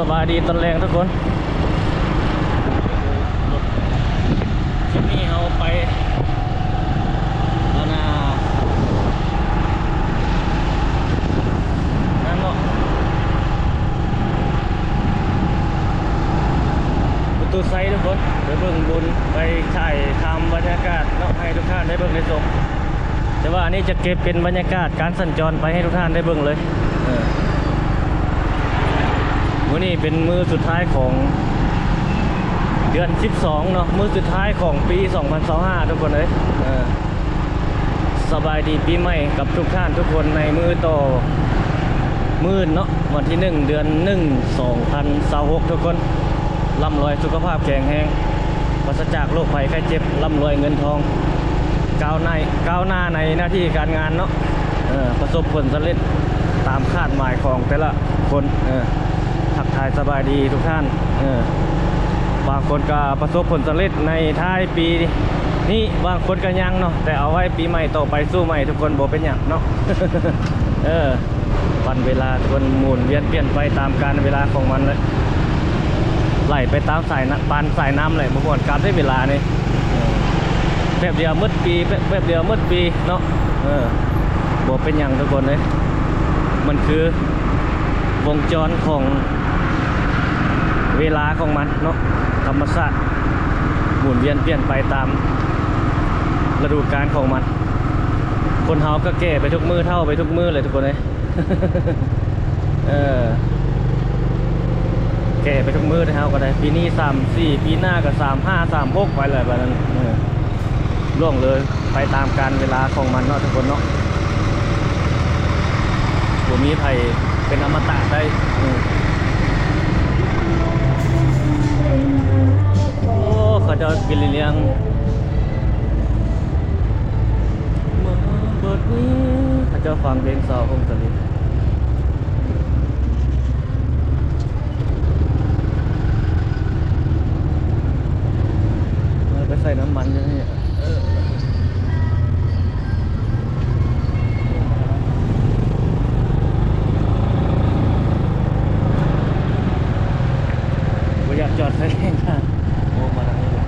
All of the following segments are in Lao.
ສະບາຍດີຕອນແລງທຸກຄົນ ຄລິບນີ້ເຮົາໄປ ອັນນ່າ ນັ້ນເນາະ ປະຕູໄຊທຸກຄົນ ໄປເບິ່ງບຸນ ໄປຖ່າຍທຳບັນຍາກາດເນາະ ໃຫ້ທຸກທ່ານໄດ້ເບິ່ງໄດ້ຊົມ. ແຕ່ວ່າອັນນີ້ຈະເກັບເປັນບັນຍາກາດການສັນຈອນໄປໃຫ້ທຸກທ່ານໄດ້ເບິ່ງເລີຍ. ເອີ ມື້ນີ້ເປັນມື້ສຸດທ້າຍຂອງເດືອນສິບສອງເນາະ ມື້ສຸດທ້າຍຂອງປີສອງພັນຊາວຫ້າ ທຸກຄົນເອີຍ. ເອີ ສະບາຍດີປີໃໝ່ກັບທຸກທ່ານທຸກຄົນໃນມື້ຕໍ່ມື້ອື່ນເນາະ ວັນທີໜຶ່ງ ເດືອນໜຶ່ງ ສອງພັນຊາວຫົກ ທຸກຄົນ. ລ່ຳລວຍສຸຂະພາບແຂງແຮງ ປາສະຈາກໂລກໄພໄຂ້ເຈັບ ລ່ຳລວຍເງິນທອງ ກ້າວໜ້າ ກ້າວໜ້າໃນໜ້າທີ່ການງານເນາະ. ເອີ ປະສົບຜົນສຳເລັດຕາມຄາດໝາຍຂອງແຕ່ລະຄົນ. ເອີ ທັກທາຍສະບາຍດີທຸກທ່ານ. ເອີ ບາງຄົນກໍປະສົບຜົນສຳເລັດໃນທ້າຍປີນີ້ ບາງຄົນກໍຍັງເນາະ ແຕ່ເອົາໄວ້ປີໃໝ່ຕໍ່ໄປສູ້ໃໝ່ທຸກຄົນ ບໍ່ເປັນຫຍັງເນາະ. ເອີ ປັນເວລາຄົນໝູນວຽນປ່ຽນໄປຕາມການເວລາຂອງມັນແຫຼະ ໄຫຼໄປຕາມສາຍນ້ຳ ປານສາຍນ້ຳແຫຼະ ບໍ່ຮອດກັບເດ້ເວລານີ້. ແປັບດຽວໝົດປີ ແປັບ ແປັບດຽວໝົດປີເນາະ. ເອີ ບໍ່ເປັນຫຍັງທຸກຄົນເອີຍ ມັນຄືວົງຈອນຂອງເວລາຂອງມັນເນາະ ທຳມະຊາດໝູນວຽນປ່ຽນໄປຕາມລະດູການຂອງມັນ. ຄົນເຮົາກໍແກ່ໄປທຸກມື້ ເຖົ້າໄປທຸກມື້ແຫຼະທຸກຄົນເອີຍ. ເອີ ແກ່ໄປທຸກມື້ເດ້ເຮົາກໍໄດ້ ປີນີ້ສາມສີ່ ປີໜ້າກໍສາມຫ້າ ສາມຫົກ ໄປແຫຼະບັດນັ້ນ. ເອີ ລ່ວງເລີຍໄປຕາມການເວລາຂອງມັນເນາະທຸກຄົນເນາະ ບໍ່ມີໃຜເປັນອະມະຕະໄດ້. ເອີ ໂອ້ ເຂົາເຈົ້າກິນລ້ຽງ ເມືອງບົດນີ້ ເຂົາເຈົ້າຟັງເພງສາວພົງສະລິດ. ເອີ ໄປໃສ່ນ້ຳມັນຢູ່ນີ້. ເອີ ບໍ່ຢາກຈອດໄຟແດງ. ໂອ້ ມາທາງນີ້ເລີຍ.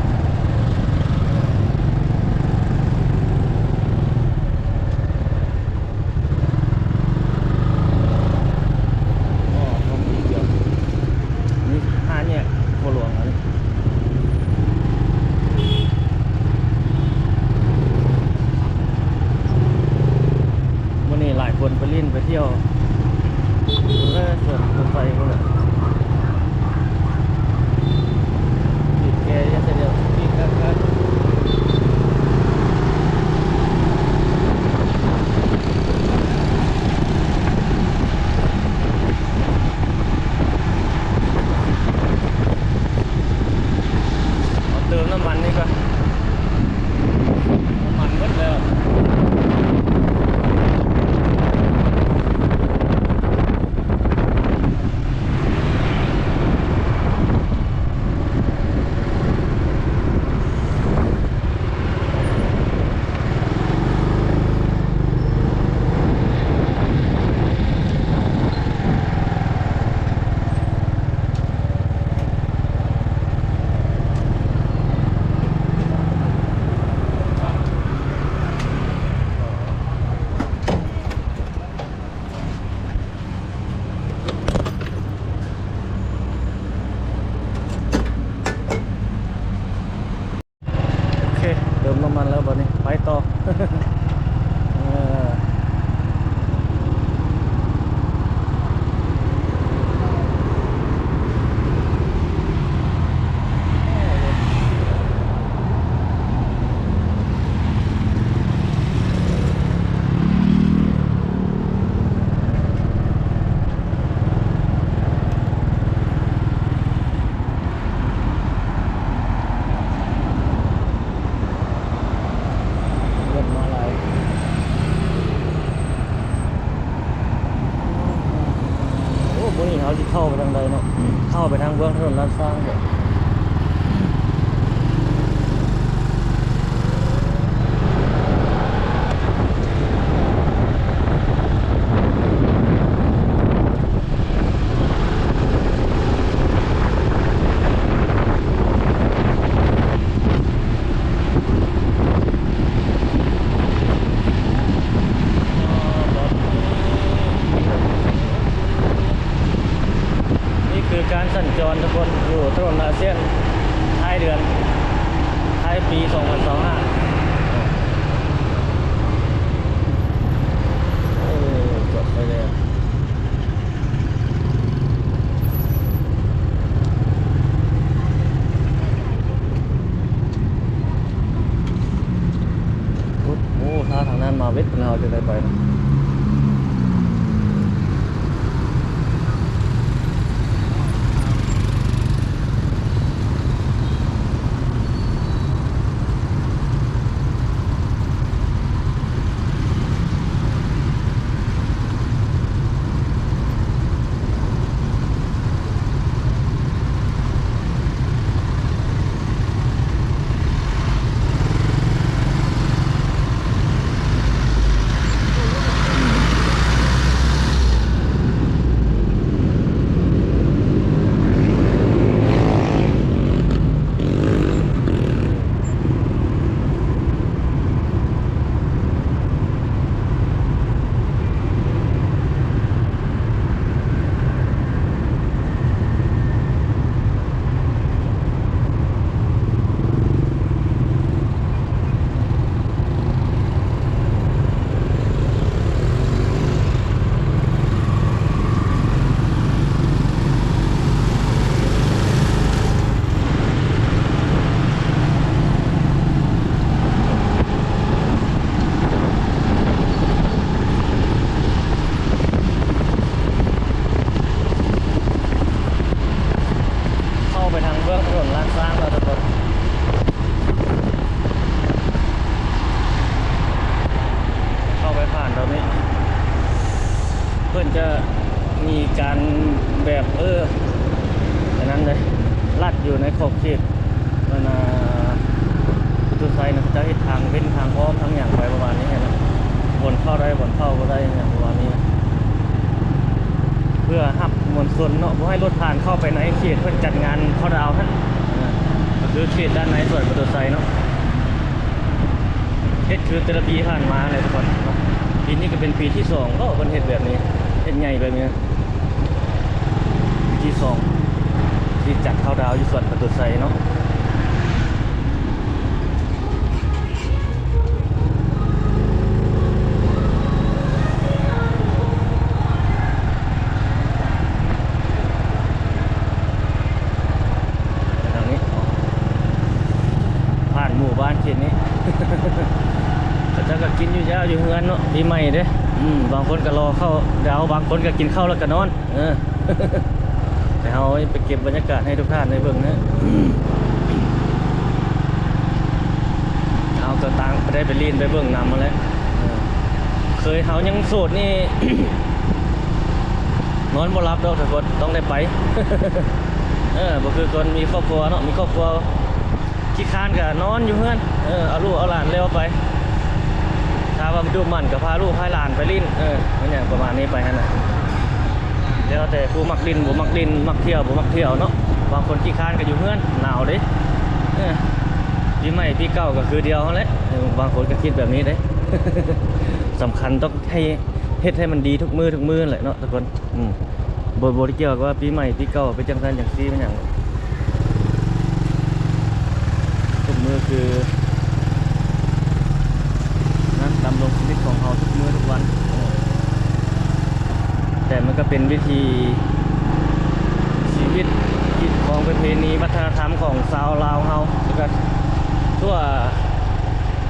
ອໍ ມີຫ້າແຍກໂພຫຼວງອັນນີ້. ມື້ນີ້ຫຼາຍຄົນໄປຫຼິ້ນໄປທ່ຽວ ເອີ ສວນລົດໄຟພຸ້ນແຫຼະ. ບີບແກເຮັດແຕ່ດຽວ ບີບຄັກໆ. ເອົາເຕີມນ້ຳມັນນີ້ກ່ອນ ນ້ຳມັນໝົດແລ້ວ. ໂອເຄ ເຕີມນ້ຳມັນແລ້ວ ບັດນີ້ໄປຕໍ່. ເອີ. ລົດມາຫຼາຍ. ໂອ້ ມື້ນີ້ເຮົາຊິເຂົ້າໄປທາງໃດເນາະ? ເຂົ້າໄປທາງເບື້ອງຖະໜົນລ້ານຊ້າງບໍ? ການສັນຈອນທຸກຄົນ ຢູ່ຖະໜົນອາຊຽນ ທ້າຍເດືອນ ທ້າຍປີສອງພັນຊາວຫ້າ. ໂອ້ ຈອດໄຟແດງ. ໂອ້ ຖ້າທາງນັ້ນມາເວັດ ເຮົາຈະໄດ້ໄປນະ. ເຂົ້າໄປທາງເບື້ອງຖະໜົນລ້ານຊ້າງແລ້ວທຸກຄົນ. ເຂົ້າໄປຜ່ານແຖວນີ້ ເພິ່ນຈະມີການແບບ ເອີ ອັນນັ້ນເດ້ ລັດຢູ່ໃນຂອບເຂດ ອັນນ່າ ປະຕູໄຊນະ ເຂົາເຈົ້າເຮັດທາງເວັ້ນທາງອ້ອມທາງຫຍັງໄປປະມານນີ້ຫັ້ນນະ ບ່ອນເຂົ້າໄດ້ ບ່ອນເຂົ້າບໍ່ໄດ້ ຫຍັງປະມານນີ້ນະ ເພື່ອຮັບມວນຊົນເນາະ ບໍ່ໃຫ້ລົດຜ່ານເຂົ້າໄປໃນເຂດເພິ່ນຈັດງານເຂົ້າດາວຫັ້ນ ອ່າ ກໍຄືເຂດດ້ານໃນສວນປະຕູໄຊເນາະ. ເຮັດຄືແຕ່ລະປີຜ່ານມາແຫຼະທຸກຄົນເນາະ ປີນີ້ກໍເປັນປີທີສອງ ເອີ ເພິ່ນເຮັດແບບນີ້ ເຮັດໃຫຍ່ແບບນີ້ ປີທີສອງ ທີ່ຈັດເຂົ້າດາວຢູ່ສວນປະຕູໄຊເນາະ. ໄປທາງນີ້ ຜ່ານໝູ່ບ້ານເຂດນີ້ ເຂົາເຈົ້າກໍກິນຢູ່ເຈົ້າຢູ່ເຮືອນເນາະ ປີໃໝ່ເດ້ ອືມ ບາງຄົນກໍລໍເຂົ້າດາວ ບາງຄົນກໍກິນເຂົ້າແລ້ວກໍນອນ ເອີ ແຕ່ເຮົາໄປເກັບບັນຍາກາດໃຫ້ທຸກທ່ານໄດ້ເບິ່ງເນາະ ເຮົາກໍຕ່າງໄດ້ໄປຫຼິ້ນໄປເບິ່ງນຳຫັ້ນແຫຼະ ເອີ ເຄີຍເຮົາຍັງໂສດນີ້ ນອນບໍ່ຫຼັບດອກທຸກຄົນ ຕ້ອງໄດ້ໄປ ເອີ ບໍ່ຄືຄົນມີຄອບຄົວເນາະ ມີຄອບຄົວ ຂີ້ຄ້ານກໍນອນຢູ່ເຮືອນ ເອີ ເອົາລູກເອົາຫຼານແລ້ວໄປ ຖ້າວ່າດຸໝັ່ນກໍພາລູກພາຫຼານໄປຫຼິ້ນ ເອີ ມັນຫຍັງປະມານນີ້ໄປຫັ້ນນະ ແລ້ວແຕ່ຜູ້ມັກຫຼິ້ນບໍ່ມັກຫຼິ້ນ ມັກທ່ຽວບໍ່ມັກທ່ຽວເນາະ ບາງຄົນຂີ້ຄ້ານກໍຢູ່ເຮືອນ ໜາວເດ້ ເອີ ປີໃໝ່ປີເກົ່າກໍຄືດຽວຫັ້ນແຫຼະ ເອີ ບາງຄົນກໍຄິດແບບນີ້ເດ້ ສຳຄັນຕ້ອງໃຫ້ ເຮັດໃຫ້ມັນດີທຸກມື້ທຸກມື້ແຫຼະເນາະທຸກຄົນ ອືມ ບໍ່ ບໍ່ໄດ້ກ່ຽວກັບວ່າປີໃໝ່ປີເກົ່າເປັນຈັ່ງຊັ້ນຈັ່ງຊີ້ເປັນຫຍັງ ທຸກມື້ຄືງານດຳລົງຊີວິດຂອງເຮົາທຸກມື້ທຸກວັນ ເອີ ແຕ່ມັນກໍເປັນວິຖີຊີວິດ ຮີດຄອງປະເພນີວັດທະນະທຳຂອງຊາວລາວເຮົາ ແລ້ວກໍທົ່ວ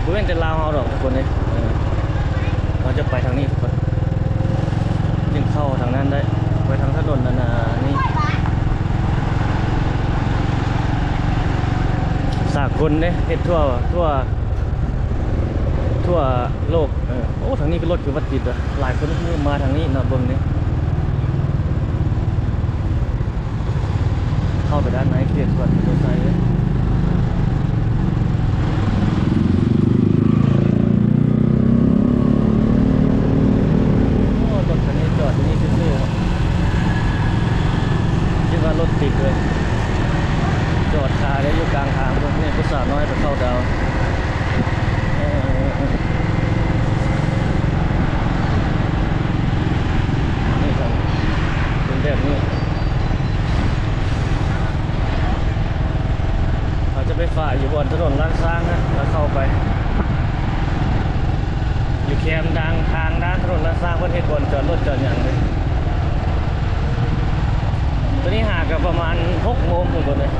ບໍ່ແມ່ນແຕ່ລາວເຮົາດອກທຸກຄົນເດ້ ເອີ ເຮົາຈະໄປທາງນີ້ທຸກຄົນ ຈຶ່ງເຂົ້າທາງນັ້ນໄດ້ ໄປທາງຖະໜົນອັນນ່ານີ້ ສາກົນເດ້ ເຮັດທົ່ວ ທົ່ວ ທົ່ວໂລກ ເອີ ໂອ້ ທາງນີ້ກໍລົດຄືວ່າຕິດ ຫຼາຍຄົນມາທາງນີ້ເນາະ ເບິ່ງນີ້. ເຂົ້າໄປດ້ານໃນເຂດສວນໂພໄຊເລີຍ. ໂອ້ ລົດຄັນນີ້ຈອດຢູ່ນີ້ຊື່ໆ ຄິດວ່າລົດຕິດເລີຍ ຈອດຄາໄດ້ຢູ່ກາງທາງພຸ້ນ. ນີ້ຜູ້ສາວນ້ອຍໄປເຂົ້າດາວ. ເອີ ນີ້ຄັນເປັນແບບນີ້. ໄຟຟ້າຢູ່ບ່ອນຖະໜົນລ້ານຊ້າງນະ ແລ້ວເຂົ້າໄປ ຢູ່ແຄມທາງ ທາງດ້ານຖະໜົນລ້ານຊ້າງ ເພິ່ນເຮັດບ່ອນຈອດລົດຈອດຫຍັງເດ້. ຕອນນີ້ຫາກະປະມານຫົກໂມງພຸ້ນເບິດເລີຍ.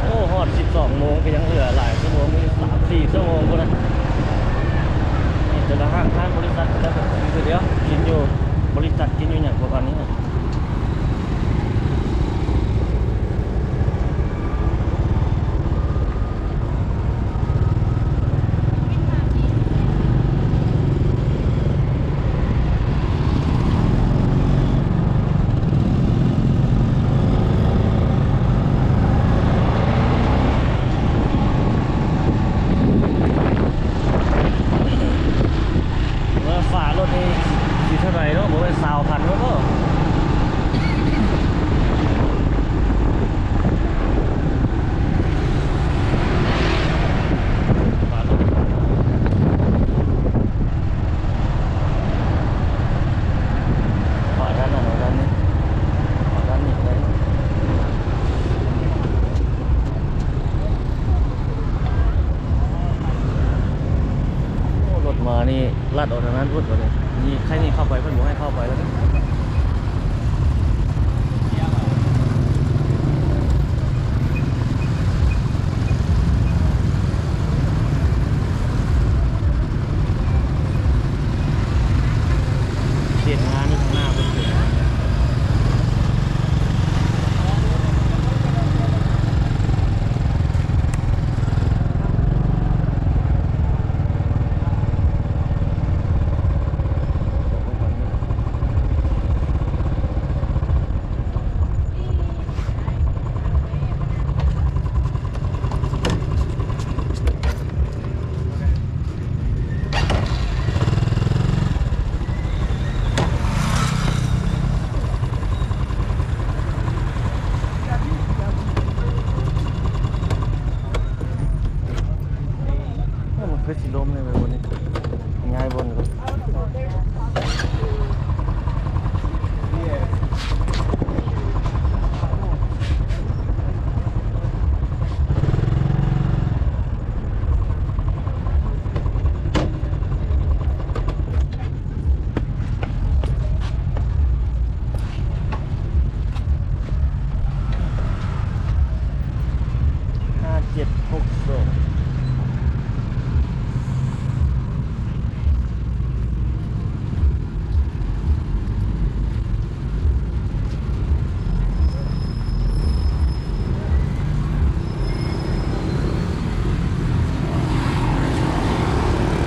ໂອ້ ຮອດສິບສອງໂມງ ກະຍັງເຫຼືອຫຼາຍຊົ່ວໂມງ ມີສາມສີ່ຊົ່ວໂມງພຸ້ນນະ. ແຕ່ລະຮ້ານ ຮ້ານບໍລິສັດກະໄດ້ແບບຄືດຽວ ກິນຢູ່ບໍລິສັດ ກິນຢູ່ຫຍັງປະມານນີ້ນະ. ວ່າຝາລົດນີ້ຊິເທົ່າໃດເນາະ ບໍ່ແມ່ນຊາວພັນໂລດບໍ? ຝາລົດ ຝາດ້ານນັ້ນ ຝາດ້ານນີ້ ຝາດ້ານນີ້ກະໄດ້. ໂອ້ ລົດມານີ້ ລັດອອກທາງນັ້ນພຸ້ນບາດນີ້. ນີ້ ໄຄນີ້ເຂົ້າໄປ ເພິ່ນບໍ່ໃຫ້ເຂົ້າໄປແລ້ວເດ້. ເຂດງານຢູ່ທາງໜ້າພຸ້ນ. ໂອ້ ມັນຄືຊິລົ້ມແລ້ວເວີ້ຍ ຍ້າຍບ່ອນກ່ອນ. ຫ້າເຈັດຫົກສອງ.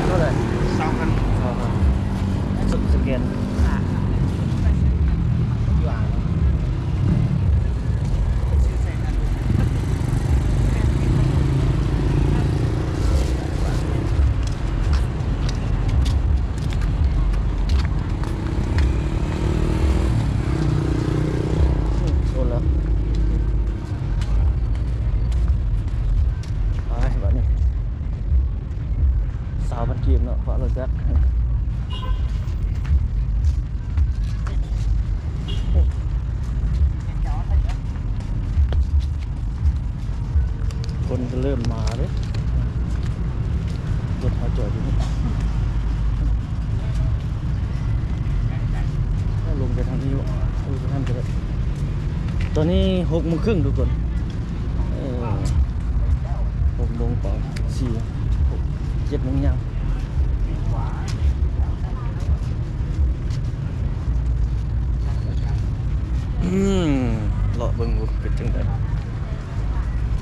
ເທົ່າໃດ? ຊາວພັນ. ຊາວພັນ. ສະ ສະແກນ. ໂອນແລ້ວ ໄປບາດນີ້ ຊາວພັນກີບເນາະ ຝາກລົດຈັກ. ຄົນກະເລີ່ມມາເດ້ ລົດເຮົາຈອດຢູ່ນີ້ ລົງໄປທາງນີ້ ເອີ ໄປທາງນັ້ນກະໄດ້. ຕອນນີ້ຫົກໂມງເຄິ່ງທຸກຄົນ ເອີ ຫົກໂມງປາຍ ສີ່ ຫົກ ເຈັດໂມງຍາມ. ອືມ ເລາະເບິ່ງດູເປັນຈັ່ງໃດ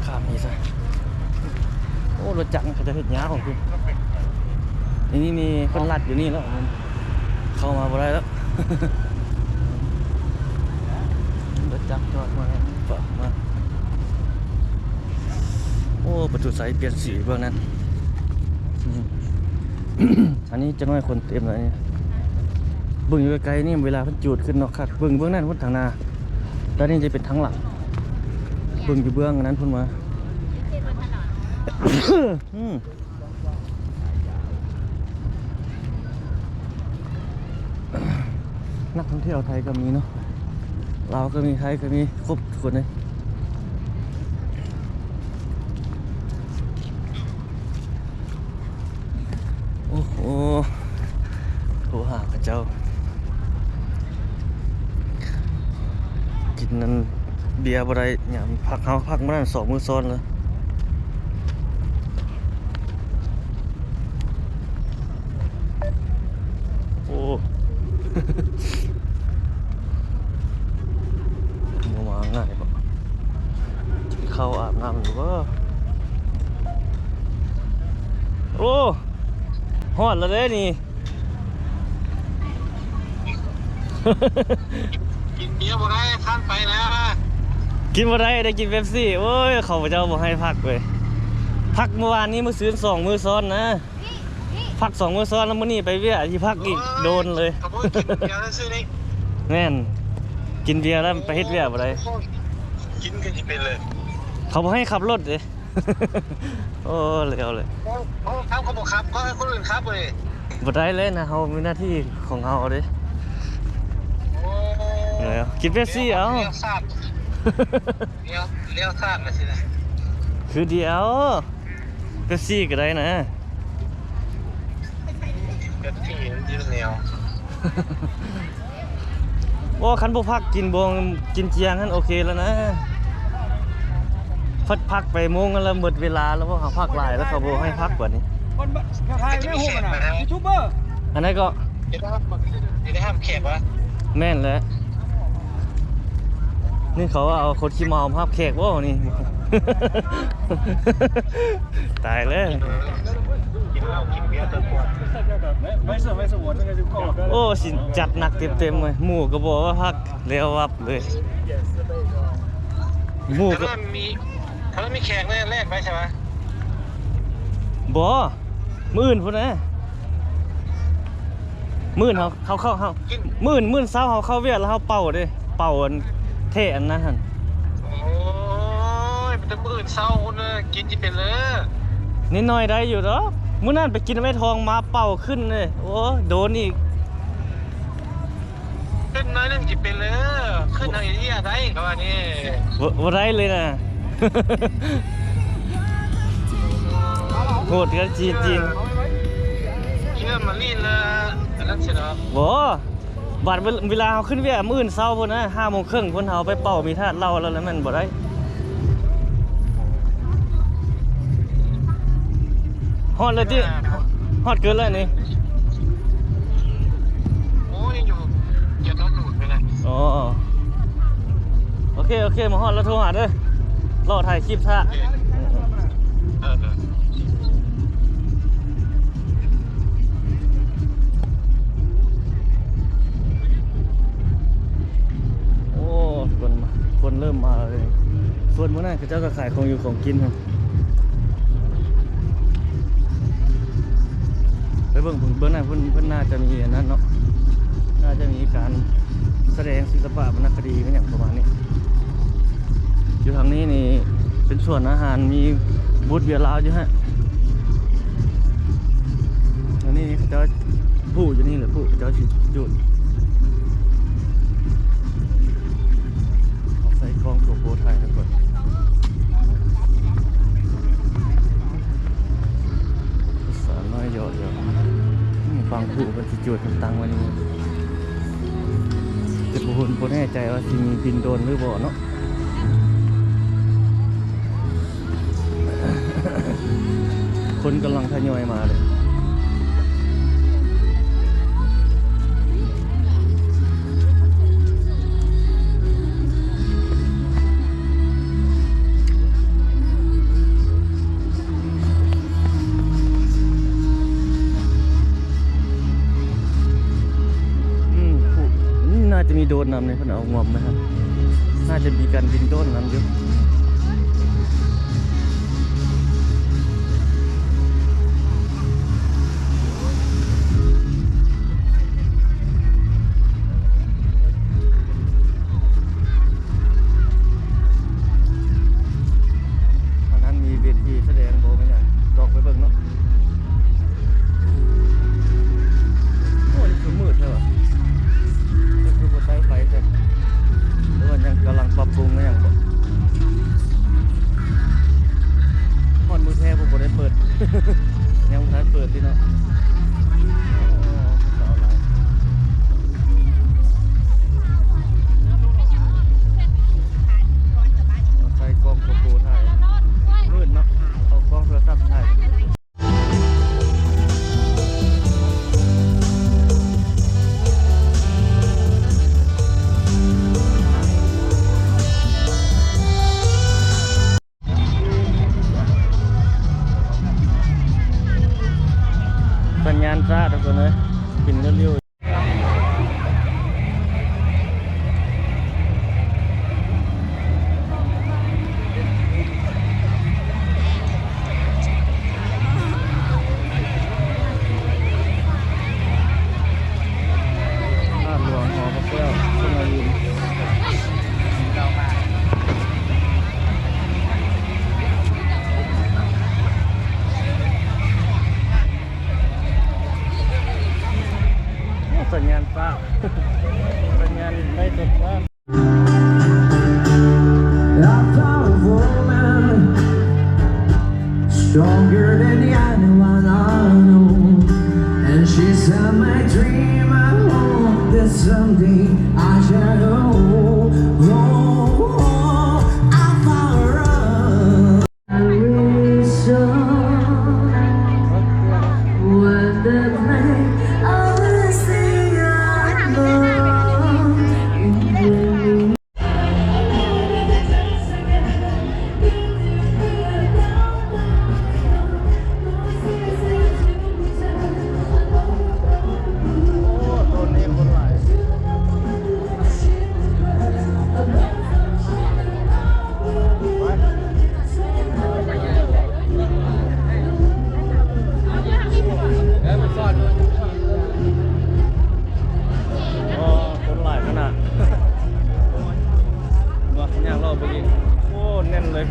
ຂ້າມນີ້ຊະ. ໂອ້ ລົດຈັກເຂົາເຈົ້າເຮັດຍາວພຸ້ນ ນີ້ ນີ້ ນີ້ ເພິ່ນລັດຢູ່ນີ້ແລ້ວ ເຂົ້າມາບໍ່ໄດ້ແລ້ວ ລົດຈັກຈອດມາ ມາ. ໂອ້ ປະຕູໄຊປ່ຽນສີເບື້ອງນັ້ນ ອືມ ອັນນີ້ຈັກໜ້ອຍຄົນເຕັມແລ້ວນີ້. ເບິ່ງຢູ່ໄກໆນີ້ ເວລາເພິ່ນຈູດຂຶ້ນເນາະ ຄັກ ເບິ່ງເບື້ອງນັ້ນພຸ້ນທາງໜ້າ ແລ້ວນີ້ຈະເປັນທາງຫຼັງ ເບິ່ງຢູ່ເບື້ອງນັ້ນພຸ້ນມາ ອືມ. ນັກທ່ອງທ່ຽວໄທກະມີເນາະ ລາວກະມີ ໄທກະມີ ຄົບທຸກຄົນເລີຍ. ເຈົ້າ ກິນນັ້ນເບຍບໍ່ໄດ້ ຍາມພັກເຮົາ ພັກມື້ນັ້ນສອງມື້ຊ້ອນແລ້ວ. ໂອ້ ບໍ່ມາງ່າຍບໍ່ ກິນເຂົ້າອາບນ້ຳຢູ່ບໍ່? ໂອ້ ຮອດແລ້ວເດ້ນີ້. ກິນເບຍບໍ່ໄດ້ ຄັນໄປນະ ກິນບໍ່ໄດ້ ໄດ້ກິນເປັບຊີ. ໂອ້ຍ ເຂົາເຈົ້າບໍ່ໃຫ້ພັກເວີຍ ພັກມື້ວານນີ້ ມື້ຊືນສອງມື້ຊ້ອນນະ ພັກສອງມື້ຊ້ອນ ແລ້ວມື້ນີ້ໄປວຽກ ຊິພັກອີກ ໂອ້ຍ ໂດນເລີຍ. ເຂົາບໍ່ໃຫ້ກິນເບຍຊື່ໆນີ້ ແມ່ນ ກິນເບຍແລ້ວໄປເຮັດວຽກບໍ່ໄດ້ ກິນກໍຊິເປັນເລີຍ ເຂົາບໍ່ໃຫ້ຂັບລົດເດ້. ໂອ້ ແລ້ວເລີຍ ເຮົາ ເຮົາ ເຮົາກໍບໍ່ຂັບ ກໍໃຫ້ຄົນອື່ນຂັບເວີຍ. ບໍ່ໄດ້ເລີຍນະ ເຮົາມີໜ້າທີ່ຂອງເຮົາເດ້. ໂອ້ ແລ້ວ ກິນເປັບຊີເອົາ ແລ້ວຊາດ ແລ້ວ ແລ້ວຊາດລະຊິນະ ຄືດຽວ ເປັບຊີກໍໄດ້ນະ ເປັບຊີມັນຢູ່ແນວ ໂອ້ ຄັນບໍ່ພັກກິນບ່ວງ ກິນຈຽງຫັ້ນໂອເຄແລ້ວນະ. ພັກ ພັກໄປໂມງລະໝົດເວລາແລ້ວ ພວກເຮົາພັກຫຼາຍແລ້ວ ເຂົາບໍ່ໃຫ້ພັກບັດນີ້. ຄົນ ເຂົາຂາຍໃນໂຮງນະ ຢູທູບເບີ ອັນໃດກໍ ຊິໄດ້ຮັບແຂກວະ? ແມ່ນແຫຼະ ນີ້ເຂົາວ່າເອົາຄົນຂີ້ເມົາຮັບແຂກບໍ່ນີ້? ຕາຍແລ້ວ ກິນເຫຼົ້າກິນເບຍຕົວກວນ ໂອ້ ຊິຈັດໜັກເຕັມໆເລີຍ ໝູ່ກໍບໍ່ວ່າພັກ ແລ້ວວັບເລີຍ ໝູ່ກໍ ຖ້າມີ ຖ້າມີແຂກແລ້ວແລກໄປໃຊ່ຫວະ? ບໍ່ ມື້ອື່ນພຸ້ນນະ ມື້ອື່ນເຮົາ ເຮົາເຂົ້າ ເຮົາ ມື້ອື່ນ ມື້ເຊົ້າເຮົາເຂົ້າວຽກແລ້ວເຮົາເປົ່າເດ້ ເປົ່າອັນແທ້ອັນນັ້ນຫັ້ນ. ໂອ້ຍ ແຕ່ມື້ອື່ນເຊົ້າພຸ້ນນະ ກິນຊິເປັນເລີ ນິດໜ້ອຍໄດ້ຢູ່ດອກ ມື້ນັ້ນໄປກິນນຳໄອ້ທອງມາເປົ່າຂຶ້ນເດ້ ໂອ້ຍ ໂດນອີກ. ຂຶ້ນໜ້ອຍໜຶ່ງຊິເປັນເລີ ຂຶ້ນທາງເອເຊຍໄດ້ ເຂົາວ່ານີ້ ບໍ່ ບໍ່ໄດ້ເລີຍນະ ໂຫດກັນຈີນ ຈີນ ເຊື່ອມາລີນລະ ອັນນັ້ນຊິເນາະ ບໍ່ ບັດເວລາເຮົາຂຶ້ນວຽກມື້ອື່ນເຊົ້າພຸ້ນນະ ຫ້າໂມງເຄິ່ງພຸ້ນ ເຮົາໄປເປົ່າມີທາດເຫຼົ້າແລ້ວ ແລ້ວແມ່ນບໍ່ໄດ້. ຮອດແລ້ວຕິ ຮອດເກີນແລ້ວນີ້ ໂອ້ຍ ຍັງຢູ່ ຍັງຕ້ອງດູດໄປນະ ອໍ ໂອເຄ ໂອເຄ ມາຮອດແລ້ວໂທຫາເດີ ລໍຖ່າຍຄລິບຖ້າ ເອີ ເອີ ເອີ. ໂອ້ ຄົນ ຄົນເລີ່ມມາເລີຍ ສ່ວນມື້ນັ້ນເຂົາເຈົ້າກໍຂາຍຂອງຢູ່ຂອງກິນຫັ້ນ ໄປເບິ່ງ ເບິ່ງ ເບິ່ງນັ້ນ ເພິ່ນ ເພິ່ນໜ້າຈະມີອັນນັ້ນເນາະ ໜ້າຈະມີການສະແດງສິລະປະວັນນະຄະດີ ແມ່ນຫຍັງປະມານນີ້. ຢູ່ທາງນີ້ນີ້ເປັນສວນອາຫານ ມີບູດເບຍລາວຢູ່ຫັ້ນ. ອັນນີ້ເຂົາເຈົ້າຜູກຢູ່ນີ້ແຫຼະ ຜູກເຂົາເຈົ້າຊິຈູດ. ເອົາໃສ່ກ້ອງໂກໂປຖ່າຍໄວ້ກ່ອນ. ສາວນ້ອຍເຍາະໆ ອືມ ຟັງຜູກເພິ່ນຊິຈູດ ເພິ່ນຕັ້ງໄວ້ນີ້ ແຕ່ບໍ່ຮູ້ ບໍ່ແນ່ໃຈວ່າຊິມີບິນໂດຣນຫຼືບໍ່ເນາະ. ຄົນກຳລັງທະຍອຍມາເລີຍ. ອືມ ຜູ້ ອືມ ໜ້າຈະມີໂດຣນນຳເດ ເພິ່ນເອົາງວມມາໃຫ້ ໜ້າຈະມີການບິນໂດຣນນຳຢູ່. ອັນນັ້ນມີເວທີສະແດງບໍ່ ແມ່ນຫຍັງ ລອງໄປເບິ່ງເນາະ. ໂອ້ ນີ້ຄືມືດແທ້ຫວາ ຄືບໍ່ໃຊ້ໄຟແທ້ ຫຼືວ່າຍັງກຳລັງປັບປຸງອີ່ຫຍັງບໍ່?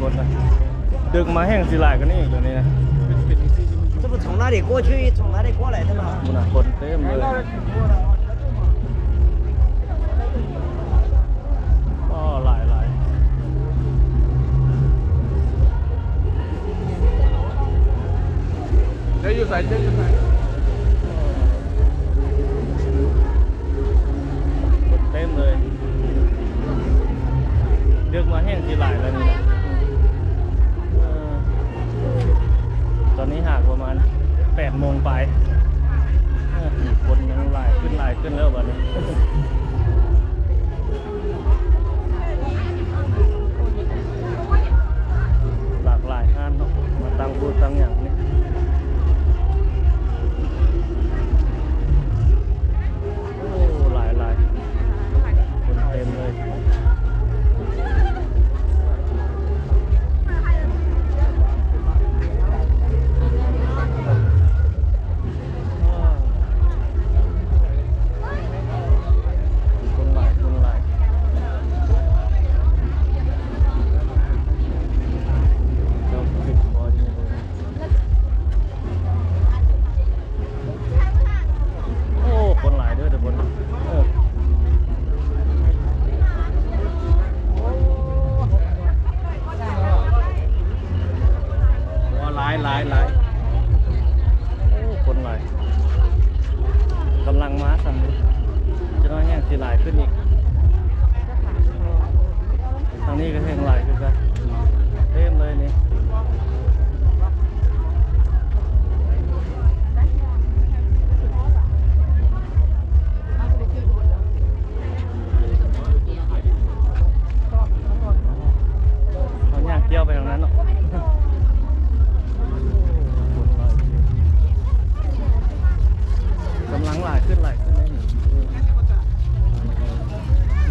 ຄົນນະ ດຶກມາແຮ່ງຊິຫຼາຍກວ່ານີ້ອີກດຽວນີ້ນະ. 这不从哪里过去，从哪里过来的吗？ ພຸ້ນນະ ຄົນເຕັມເລີຍ. ອໍ ຫຼາຍໆ. ເຈົ້າຢູ່ໃສ? ເຈົ້າຢູ່ໃສ? ຄົນເຕັມເລີຍ. ດຶກມາແຮ່ງຊິຫຼາຍແລ້ວນີ້ນະ. ເອີ ຕອນນີ້ຫາກປະມານແປດໂມງປາຍ. ເອີ ຄົນຍັງຫຼາຍຂຶ້ນ ຫຼາຍຂຶ້ນແລ້ວບັດນີ້. ຫຼາກຫຼາຍຮ້ານເນາະ ມາຕັ້ງບູດຕັ້ງຫຍັງນີ້. ໂອ້ ຫຼາຍໆ ຄົນເຕັມເລີຍ. ຄົນຫຼາຍ ຄົນຫຼາຍ. ເຈົ້າຄືພໍດີເລີຍ. ໂອ້ ຄົນຫຼາຍເດີທຸກຄົນ. ເອີ ໂອ້ ຫຼາຍ ຫຼາຍ ຫຼາຍ. ໂອ້ ຄົນຫຼາຍ ກຳລັງມາຊ້ຳ ຈັກໜ້ອຍແຮ່ງຊິຫຼາຍຂຶ້ນອີກ. ທາງນີ້ກໍແຮ່ງຫຼາຍຄືກັນ ເຕັມເລີຍນີ້. ເຮົາຍ່າງກ່ຽວໄປທາງນັ້ນເນາະ. ກຳລັງຫຼາຍຂຶ້ນ ຫຼາຍຂຶ້ນເລີຍນີ້.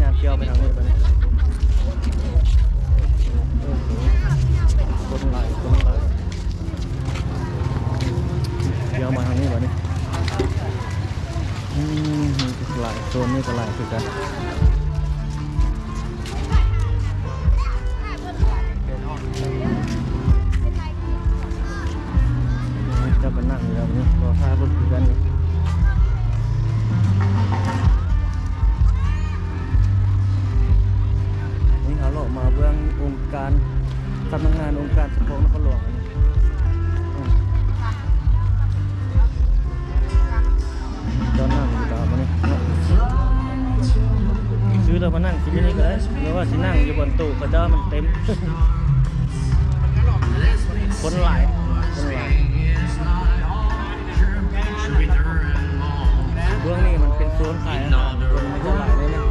ຍ່າງກ່ຽວໄປທາງນີ້ບັດນີ້. ຄົນຫຼາຍ ຄົນຫຼາຍ. ດຽວມາທາງນີ້ບັດນີ້. ອືມ ມີຫຼາຍ ໂຊນນີ້ກໍຫຼາຍຄືກັນ. ເຈົ້າກໍນັ່ງຢູ່ແລ້ວນີ້ ກໍຖ້າເບິ່ງຄືກັນ. ນີ້ເຮົາເລາະມາເບື້ອງອົງການ ສຳນັກງານອົງການປົກຄອງນະຄອນຫຼວງ. ເຈົ້ານັ່ງຢູ່ຕາມນີ້ເນາະ ຊື້ແລ້ວມານັ່ງກິນຢູ່ນີ້ກໍໄດ້ ຫຼືວ່າຊິນັ່ງຢູ່ບ່ອນໂຕະເຂົາເຈົ້າມັນເຕັມ. ຄົນຫຼາຍ ຄົນຫຼາຍ. ເບື້ອງນີ້ມັນເປັນໂຊນຂາຍອາຫານ ຄົນມັນຈະຫຼາຍໜ້ອຍໜຶ່ງ.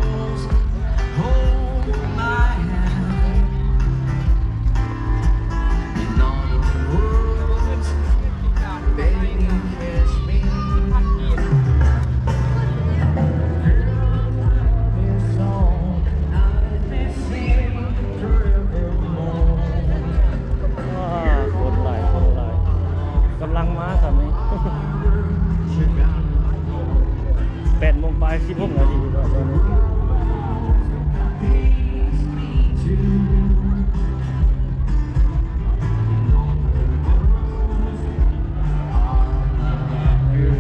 ຄົນຫຼາຍ ຄົນຫຼາຍ ກຳລັງມາຊ່ຳນີ້. ແປດໂມງປາຍ ສິບຫົກນາທີແລ້ວຕອນນີ້.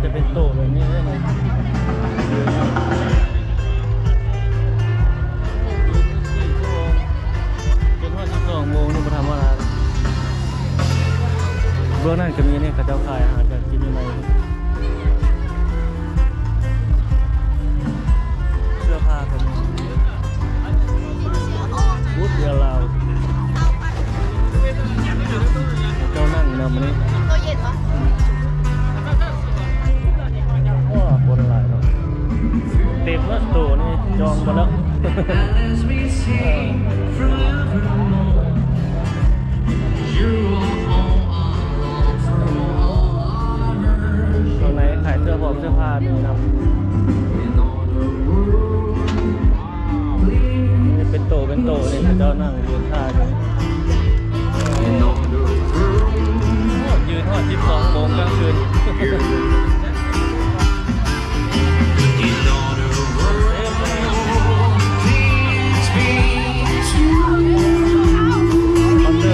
ຈະເປັນໂຕແບບນີ້ເລີຍ ຈົນຮອດສິບສອງໂມງນີ້ບໍ່ທຳມະດາ. ເບື້ອງນັ້ນກໍມີນີ້ ເຂົາເຈົ້າຂາຍອາຫານການກິນຢູ່ໃນ ເສື້ອຜ້າກໍມີ ບູດເດີຍລາວ ເຈົ້ານັ່ງນຳນີ້. ໂອ້ ຄົນຫຼາຍເນາະ ເຕັມແລ້ວ ໂຕນີ້ຈອງໝົດແລ້ວ. ຂ້າງໃນຂາຍເສື້ອຜອມເສື້ອຜ້າມີນຳ. ເປັນໂຕເປັນໂຕນີ້ ເຂົາເຈົ້ານັ່ງຢືນຖ້າຢູ່ ຢືນຮອດສິບສອງໂມງກາງຄືນ. ເ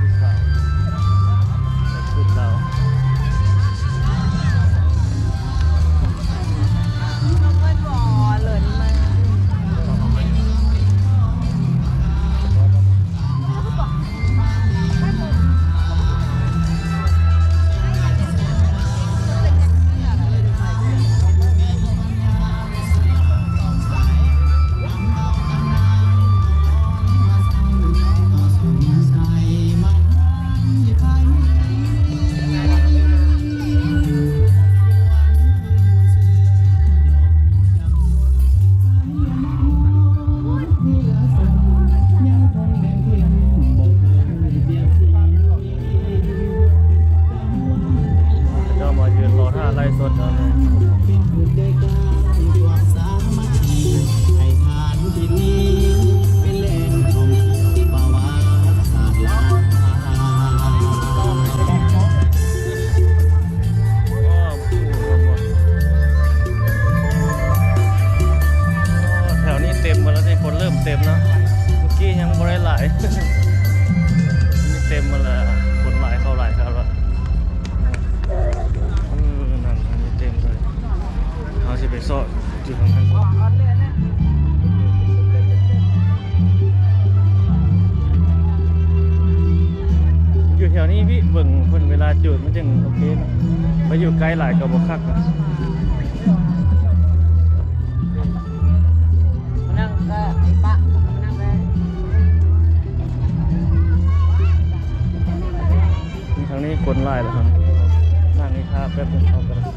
ເຕັມໝົດລະ ຄົນຫຼາຍເຂົ້າຫຼາຍຄັກລະ ເອີ ນັ່ງ ອັນນີ້ເຕັມເລີຍ ເຮົາຊິໄປຊອກຢູ່ທາງນັ້ນ ຢູ່ແຖວນີ້ພີ່ ເບິ່ງເພິ່ນເວລາຈູດມັນຈັ່ງໂອເຄເນາະ ໄປຢູ່ໃກ້ຫຼາຍກໍບໍ່ຄັກນະ. ທາງນີ້ຄົນຫຼາຍແລ້ວ ທາງນີ້ຖ້າແປັບໜຶ່ງເຂົ້າກໍໄດ້.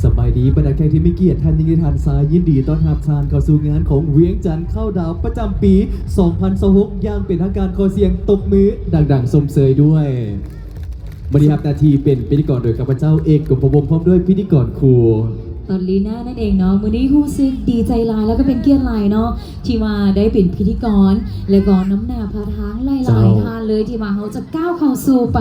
ສະບາຍດີ ບັນດາແຂກທີ່ມີກຽດ ທ່ານຍິງດີທ່ານຊາຍ ຍິນດີຕ້ອນຮັບທ່ານເຂົ້າສູ່ງານຂອງວຽງຈັນເຂົ້າດາວປະຈຳປີສອງພັນຊາວຫົກ ຢ່າງເປັນທາງການ. ຂໍສຽງຕົບມືດັງໆຊົມເຊີຍດ້ວຍ. ມື້ນີ້ຮັບໜ້າທີ່ເປັນພິທີກອນໂດຍຂ້າພະເຈົ້າ ເອກ ກົມພະວົງ ພ້ອມດ້ວຍພິທີກອນຄູ່ ຕອນລີນານັ້ນເອງເນາະ. ມື້ນີ້ຮູ້ສຶກດີໃຈຫຼາຍ ແລ້ວກໍເປັນກຽດຫຼາຍເນາະ ທີ່ວ່າໄດ້ເປັນພິທີກອນ ແລ້ວກໍນຳໜ້າພາທາງຫຼາຍໆ ເຈົ້າ ທ່ານເລີຍ ທີ່ວ່າເຮົາຈະກ້າວເຂົ້າສູ່ໄປ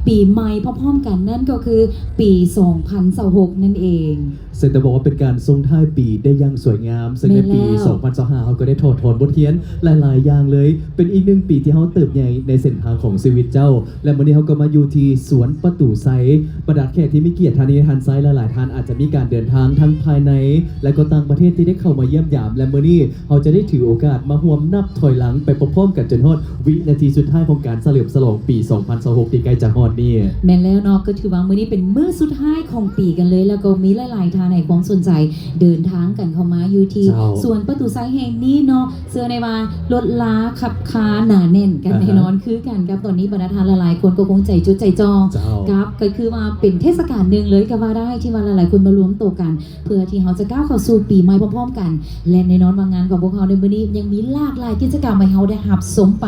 ປີໃໝ່ພ້ອມໆກັນ ນັ້ນກໍຄືປີສອງພັນຊາວຫົກນັ້ນເອງ. ເຊິ່ງຕ້ອງບອກວ່າເປັນການສົ່ງທ້າຍປີໄດ້ຢ່າງສວຍງາມ ເຊິ່ງໃນປີ ແມ່ນແລ້ວ ສອງພັນຊາວຫ້າ ເຮົາກໍໄດ້ຖອດຖອນບົດຮຽນຫຼາຍໆຢ່າງເລີຍ. ເປັນອີກໜຶ່ງປີທີ່ເຮົາເຕີບໃຫຍ່ໃນເສັ້ນທາງຂອງຊີວິດເຈົ້າ ແລະ ມື້ນີ້ເຮົາກໍມາຢູ່ທີ່ສວນປະຕູໄຊ. ບັນດາແຂກທີ່ມີກຽດ ທ່ານນີ້ທ່ານຊາຍ ຫຼາຍໆທ່ານອາດຈະມີການເດີນທາງທັງພາຍໃນ ແລະ ກໍຕ່າງປະເທດທີ່ໄດ້ເຂົ້າມາຢ້ຽມຢາມ ແລະ ມື້ນີ້ເຮົາຈະໄດ້ຖືໂອກາດມາຮ່ວມນັບຖອຍຫຼັງໄປພ້ອມໆກັນ ຈົນຮອດວິນາທີສຸດທ້າຍຂອງການສະເຫຼີມສະຫຼອງປີສອງພັນຊາວຫົກທີ່ໃກ້ຈະຮອດນີ້. ແມ່ນແລ້ວເນາະ ກໍຖືວ່າມື້ນີ້ເປັນມື້ສຸດທ້າຍຂອງປີກັນເລີຍ ແລ້ວກໍມີຫຼາຍໆທ່ານໃຫ້ຄວາມສົນໃຈເດີນທາງກັນເຂົ້າມາຢູ່ທີ່ ເຈົ້າ ສວນປະຕູໄຊແຫ່ງນີ້ເນາະ. ເຊື່ອແນ່ວ່າລົດລາຂັບຄາໜາແໜ້ນກັນ ອ່າຮະ ແນ່ນອນຄືກັນກັບຕອນນີ້ ບັນດາທ່ານຫຼາຍໆຄົນກໍຄົງໃຈຈົດໃຈຈ່ອງ ເຈົ້າ ກັບ ກໍຄືວ່າເປັນເທດສະການໜຶ່ງເລີຍກໍວ່າໄດ້ ທີ່ວ່າຫຼາຍໆຄົນມາລວມໂຕກັນ ເພື່ອທີ່ເຮົາຈະກ້າວເຂົ້າສູ່ປີໃໝ່ພ້ອມໆກັນ ແລະ ແນ່ນອນວ່າງານຂອງພວກເຮົາໃນມື້ນີ້ຍັງມີຫຼາກຫຼາຍກິດຈະກຳໃຫ້ເຮົາໄດ້ຮັບຊົມໄປ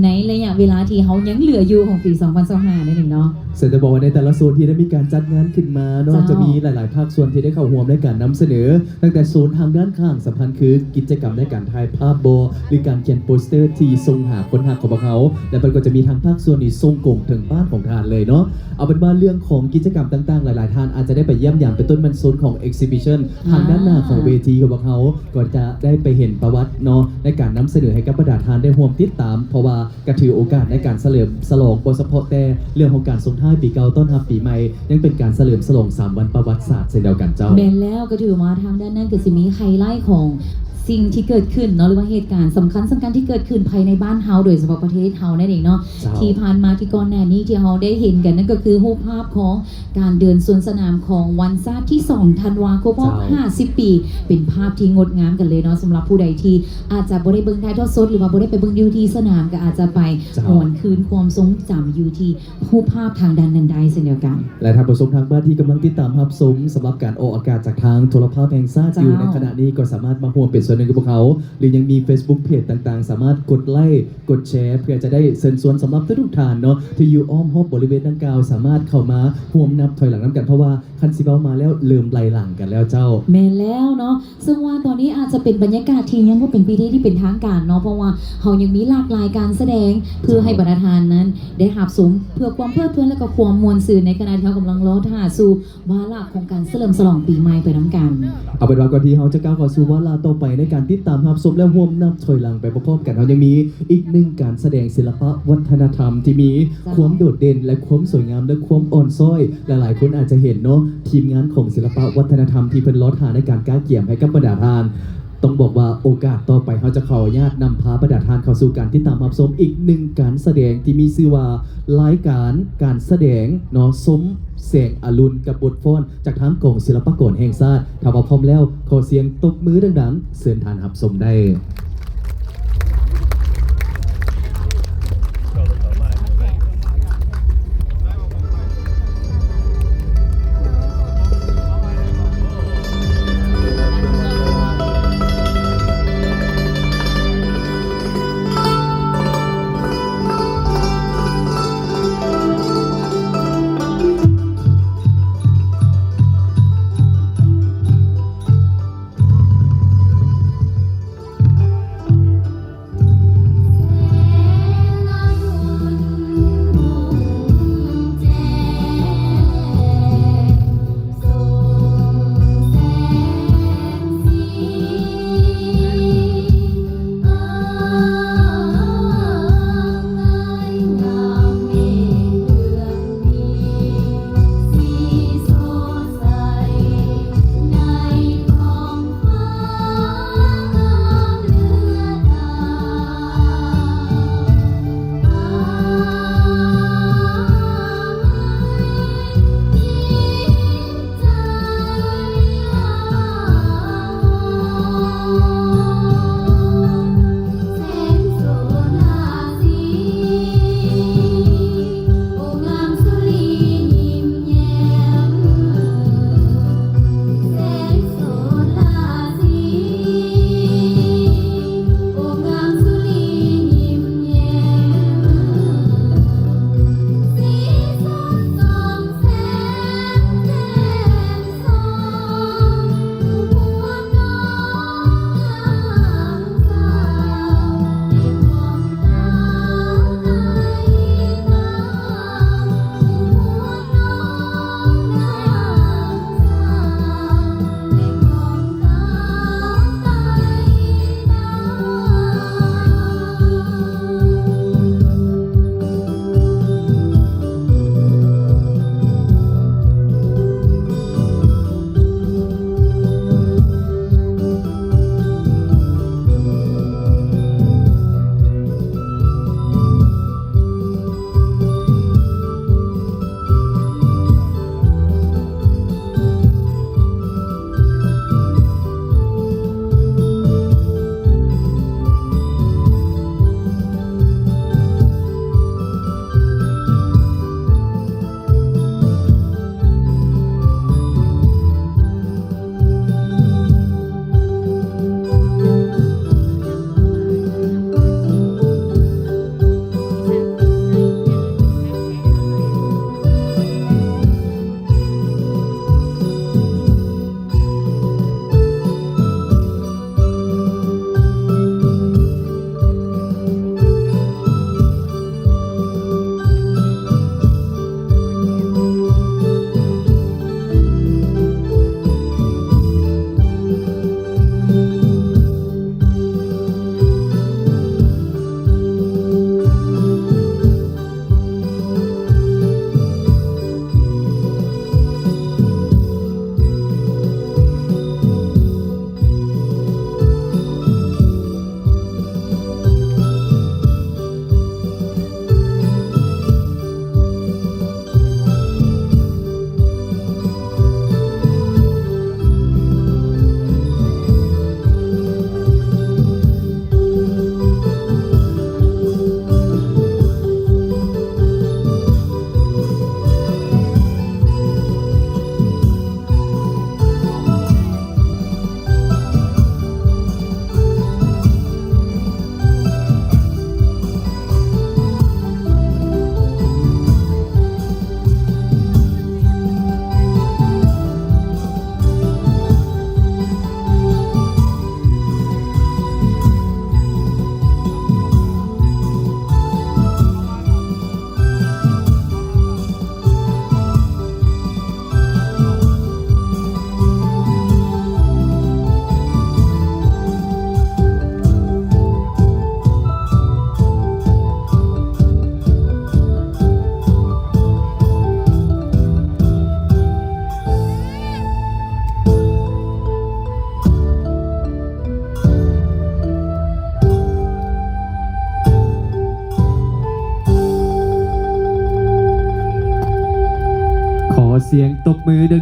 ໃນໄລຍະເວລາທີ່ເຮົາຍັງເຫຼືອຢູ່ຂອງປີສອງພັນຊາວຫ້ານັ້ນເອງເນາະ. ເຊິ່ງຈະບອກວ່າໃນແຕ່ລະໂຊນທີ່ໄດ້ມີການຈັດງານຂຶ້ນມາເນາະ ເຈົ້າ ຈະມີຫຼາຍໆພາກສ່ວນທີ່ໄດ້ເຂົ້າຮ່ວມໃນການນຳສະເໜີ ຕັ້ງແຕ່ໂຊນທາງດ້ານຂ້າງ ສຳຄັນຄືກິດຈະກຳໃນການຖ່າຍພາບບໍ ຫຼື ການຂຽນໂປສເຕີທີ່ສົ່ງຫາຄົນຮັກຂອງພວກເຮົາ ແລະ ເພິ່ນກໍຈະມີທາງພາກສ່ວນນີ້ສົ່ງກົງເຖິງບ້ານຂອງທ່ານເລີຍເນາະ. ເອົາເປັນວ່າເລື່ອງຂອງກິດຈະກຳຕ່າງໆ ຫຼາຍໆທ່ານອາດຈະໄດ້ໄປຢ້ຽມຢາມ ເປັນຕົ້ນແມ່ນໂຊນຂອງ exhibition ອ່າ ທາງດ້ານໜ້າຂອງເວທີຂອງພວກເຮົາ ກໍຈະໄດ້ໄປເຫັນປະຫວັດເນາະ ໃນການນຳສະເໜີໃຫ້ກັບບັນດາທ່ານໄດ້ຮ່ວມຕິດຕາມ ເພາະວ່າ ກະຖືໂອກາດໃນການສະເຫຼີມສະຫຼອງ ບໍ່ສະເພາະແຕ່ເລື່ອງຂອງການສົ່ງທ້າຍປີເກົ່າຕ້ອນຮັບປີໃໝ່ ຍັງເປັນການສະເຫຼີມສະຫຼອງສາມວັນປະຫວັດສາດເຊັ່ນດຽວກັນເຈົ້າ. ແມ່ນແລ້ວ ກໍຖືວ່າທາງດ້ານນັ້ນກໍຊິມີໄຮໄລຂອງສິ່ງທີ່ເກີດຂຶ້ນເນາະ ຫຼືວ່າເຫດການສຳຄັນໆທີ່ເກີດຂຶ້ນພາຍໃນບ້ານເຮົາ ໂດຍສະເພາະປະເທດເຮົານັ້ນເອງເນາະ ເຈົ້າ ທີ່ຜ່ານມາທີ່ກ່ອນໜ້ານີ້ທີ່ເຮົາໄດ້ເຫັນກັນ ນັ້ນກໍຄືຮູບພາບຂອງ ການເດີນສວນສະໜາມຂອງວັນຊາດທີສອງທັນວາ ຄົບຮອບ ເຈົ້າ ຫ້າສິບປີ ເປັນພາບທີ່ງົດງາມກັນເລີຍເນາະ. ສຳລັບຜູ້ໃດທີ່ອາດຈະບໍ່ໄດ້ເບິ່ງຖ່າຍທອດສົດ ຫຼືວ່າບໍ່ໄດ້ໄປເບິ່ງຢູ່ທີ່ສະໜາມ ກໍອາດຈະໄປ ເຈົ້າ ຫວນຄືນຄວາມຊົງຈຳຢູ່ທີ່ຮູບພາບທາງດ້ານນັ້ນໄດ້ເຊັ່ນດຽວກັນ. ແລະ ທ່ານຜູ້ຊົມທາງບ້ານທີ່ກຳລັງຕິດຕາມຮັບຊົມ ສຳລັບການອອກອາກາດຈາກທາງໂທລະພາບແຫ່ງຊາດ ເຈົ້າ ຢູ່ໃນຂະນະນີ້ ກໍສາມາດມາຮ່ວມເປັນສ່ວນໜຶ່ງກັບພວກເຮົາ ຫຼືຍັງມີ Facebook Page ຕ່າງໆ ສາມາດກົດໄລ ກົດແຊ ເພື່ອຈະໄດ້ເຊີນຊວນສຳລັບທຸກໆທ່ານເນາະ ທີ່ຢູ່ອ້ອມຮອບບໍລິເວນດັ່ງກ່າວ ສາມາດເຂົ້າມາຮ່ວມນັບຖອຍຫຼັງນຳກັນ ເພາະວ່າຄັນຊິເວົ້າມາແລ້ວ ເລີ່ມໄລ່ຫຼັງກັນແລ້ວເຈົ້າ. ແມ່ນແລ້ວເນາະ ເຊິ່ງວ່າຕອນນີ້ອາດຈະເປັນບັນຍາກາດທີ່ຍັງບໍ່ເປັນພິທີທີ່ເປັນທາງການເນາະ ເພາະວ່າເຮົາຍັງມີຫຼາກຫຼາຍການສະແດງ ເພື່ອໃຫ້ບັນດາທ່ານນັ້ນໄດ້ຮັບຊົມ ເພື່ອຄວາມເພີດເພີນ ແລະກໍຄວາມມ່ວນຊື່ນໃນຂະນະທີ່ເຮົາກຳລັງລໍຖ້າສູ່ ວາລະຂອງການສະເຫຼີມສະຫຼອງປີໃໝ່ໄປນຳກັນ. ເອົາເປັນວ່າກ່ອນທີ່ເຮົາຈະກ້າວເຂົ້າສູ່ວາລະຕໍ່ໄປໃນການຕິດຕາມຮັບຊົມ ແລະ ຮ່ວມນັບຖອຍຫຼັງໄປພ້ອມໆກັນ ເຮົາຍັງມີອີກໜຶ່ງການສະແດງສິລະປະວັດທະນະທຳທີ່ມີ ເຈົ້າ ຄວາມໂດດເດັ່ນ ແລະ ຄວາມສວຍງາມ ແລະ ຄວາມອ່ອນຊ້ອຍ. ຫຼາຍໆຄົນອາດຈະເຫັນເນາະ ທີມງານຂອງສິລະປະວັດທະນະທຳທີ່ເພິ່ນລໍຖ້າໃນການກະກຽມໃຫ້ກັບບັນດາທ່ານ ຕ້ອງບອກວ່າໂອກາດຕໍ່ໄປເຮົາຈະຂໍອະນຸຍາດນຳພາບັນດາທ່ານເຂົ້າສູ່ການຕິດຕາມຮັບຊົມອີກໜຶ່ງການສະແດງທີ່ມີຊື່ວ່າ ລາຍການການສະແດງເນາະ ຊົມແສງອາລຸນກັບບົດຟ້ອນຈາກທາງກອງສິລະປາກອນແຫ່ງຊາດ. ຖ້າວ່າພ້ອມແລ້ວ ຂໍສຽງຕົບມືດັງໆ ເຊີນທ່ານຮັບຊົມໄດ້.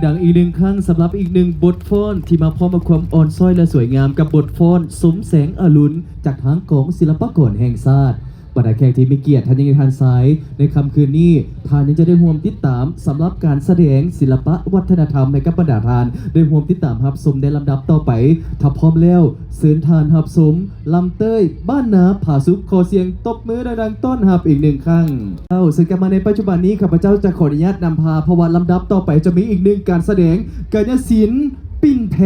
ดังๆ อีกหนึ่งครั้ง สำหรับอีกหนึ่งบทฟ้อนที่มาพร้อมกับความอ่อนช้อยและสวยงาม กับบทฟ้อนสมแสงอรุณจากทางกองศิลปากรแห่งชาติ บรรดาแขกที่มีเกียรติ ท่านหญิง ท่านชาย ในค่ำคืนนี้ ท่านยังจะได้ร่วมติดตามสำหรับการแสดงศิลปะวัฒนธรรมให้กับบรรดาท่านได้ร่วมติดตามรับชมในลำดับต่อไป ถ้าพร้อมแล้ว เชิญท่านรับชมลำเต้ยบ้านนาผาสุก ขอเสียงตบมือดังๆ ต้อนรับอีกหนึ่งครั้ง เอ้า ซึ่งกลับมาในปัจจุบันนี้ ข้าพเจ้าจะขออนุญาตนำพา เพราะว่าลำดับต่อไปจะมีอีกหนึ่งการแสดงกายศิลป์ปิ้นแพ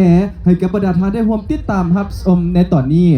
ให้กับบรรดาท่านได้ร่วมติดตามรับชมในตอนนี้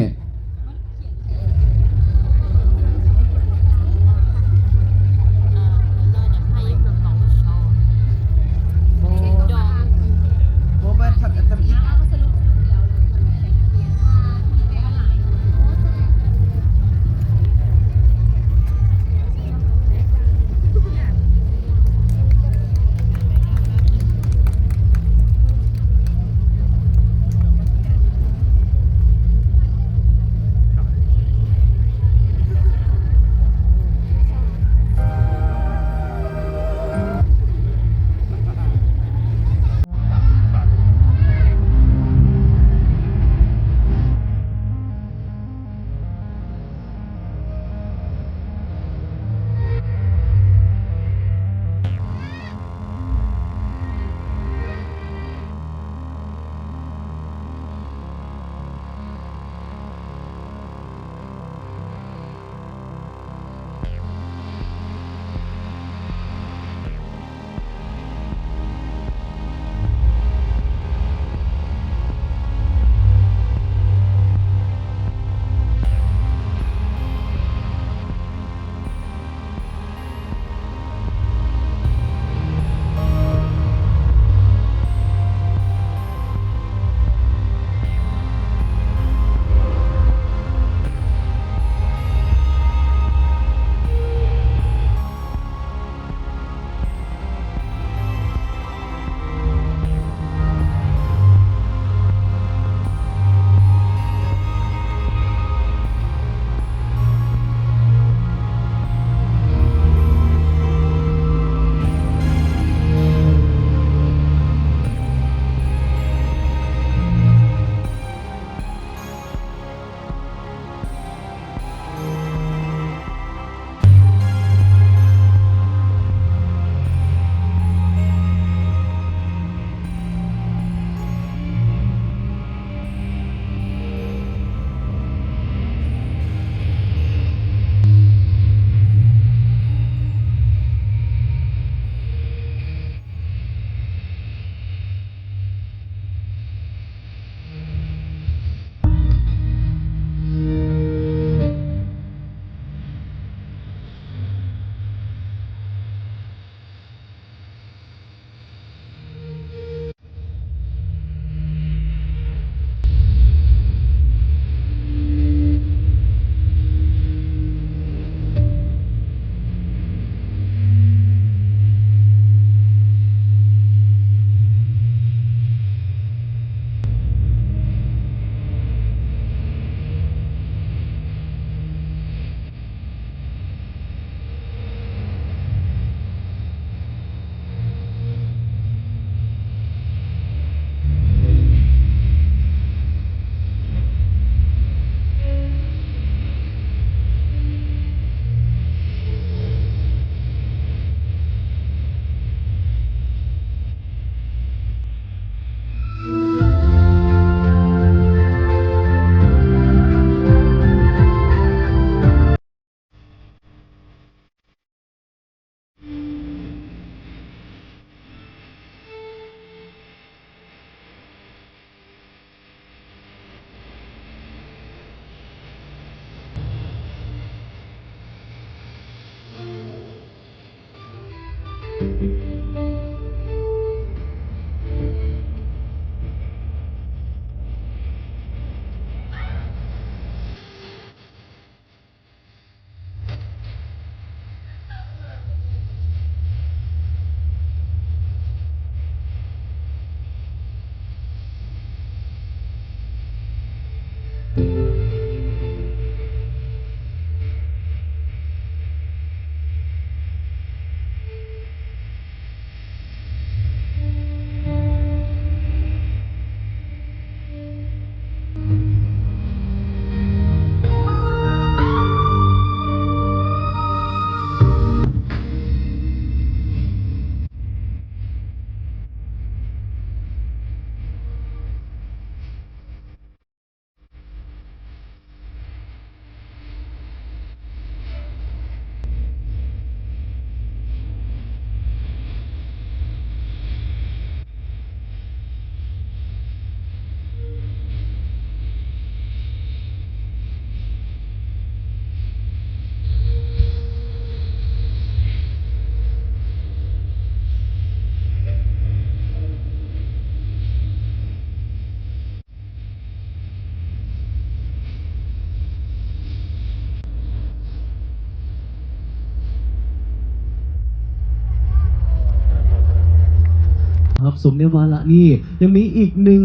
ຊົມໃນວາລະນີ້ ຍັງມີອີກໜຶ່ງ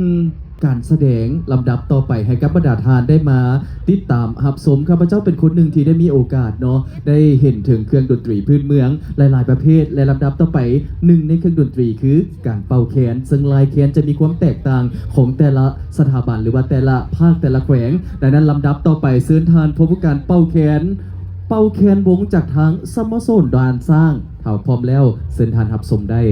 ການສະແດງລຳດັບຕໍ່ໄປ ໃຫ້ກັບບັນດາທ່ານໄດ້ມາຕິດຕາມຮັບຊົມ. ຂ້າພະເຈົ້າເປັນຄົນໜຶ່ງທີ່ໄດ້ມີໂອກາດເນາະ ໄດ້ເຫັນເຖິງເຄື່ອງດົນຕີພື້ນເມືອງຫຼາຍໆປະເພດ ແລະ ລຳດັບຕໍ່ໄປ ໜຶ່ງໃນເຄື່ອງດົນຕີຄືການເປົ່າແຄນ, ເຊິ່ງລາຍແຄນຈະມີຄວາມແຕກຕ່າງຂອງແຕ່ລະສະຖາບັນ ຫຼືວ່າແຕ່ລະພາກແຕ່ລະແຂວງ. ດັ່ງນັ້ນ ລຳດັບຕໍ່ໄປ ເຊີນທ່ານພົບກັບການເປົ່າແຄນ, ເປົ່າແຄນວົງຈາກທາງສະໂມສອນດ່ານຊ້າງ. ຖ້າພ້ອມແລ້ວ ເຊີນທ່ານຮັບຊົມໄດ້.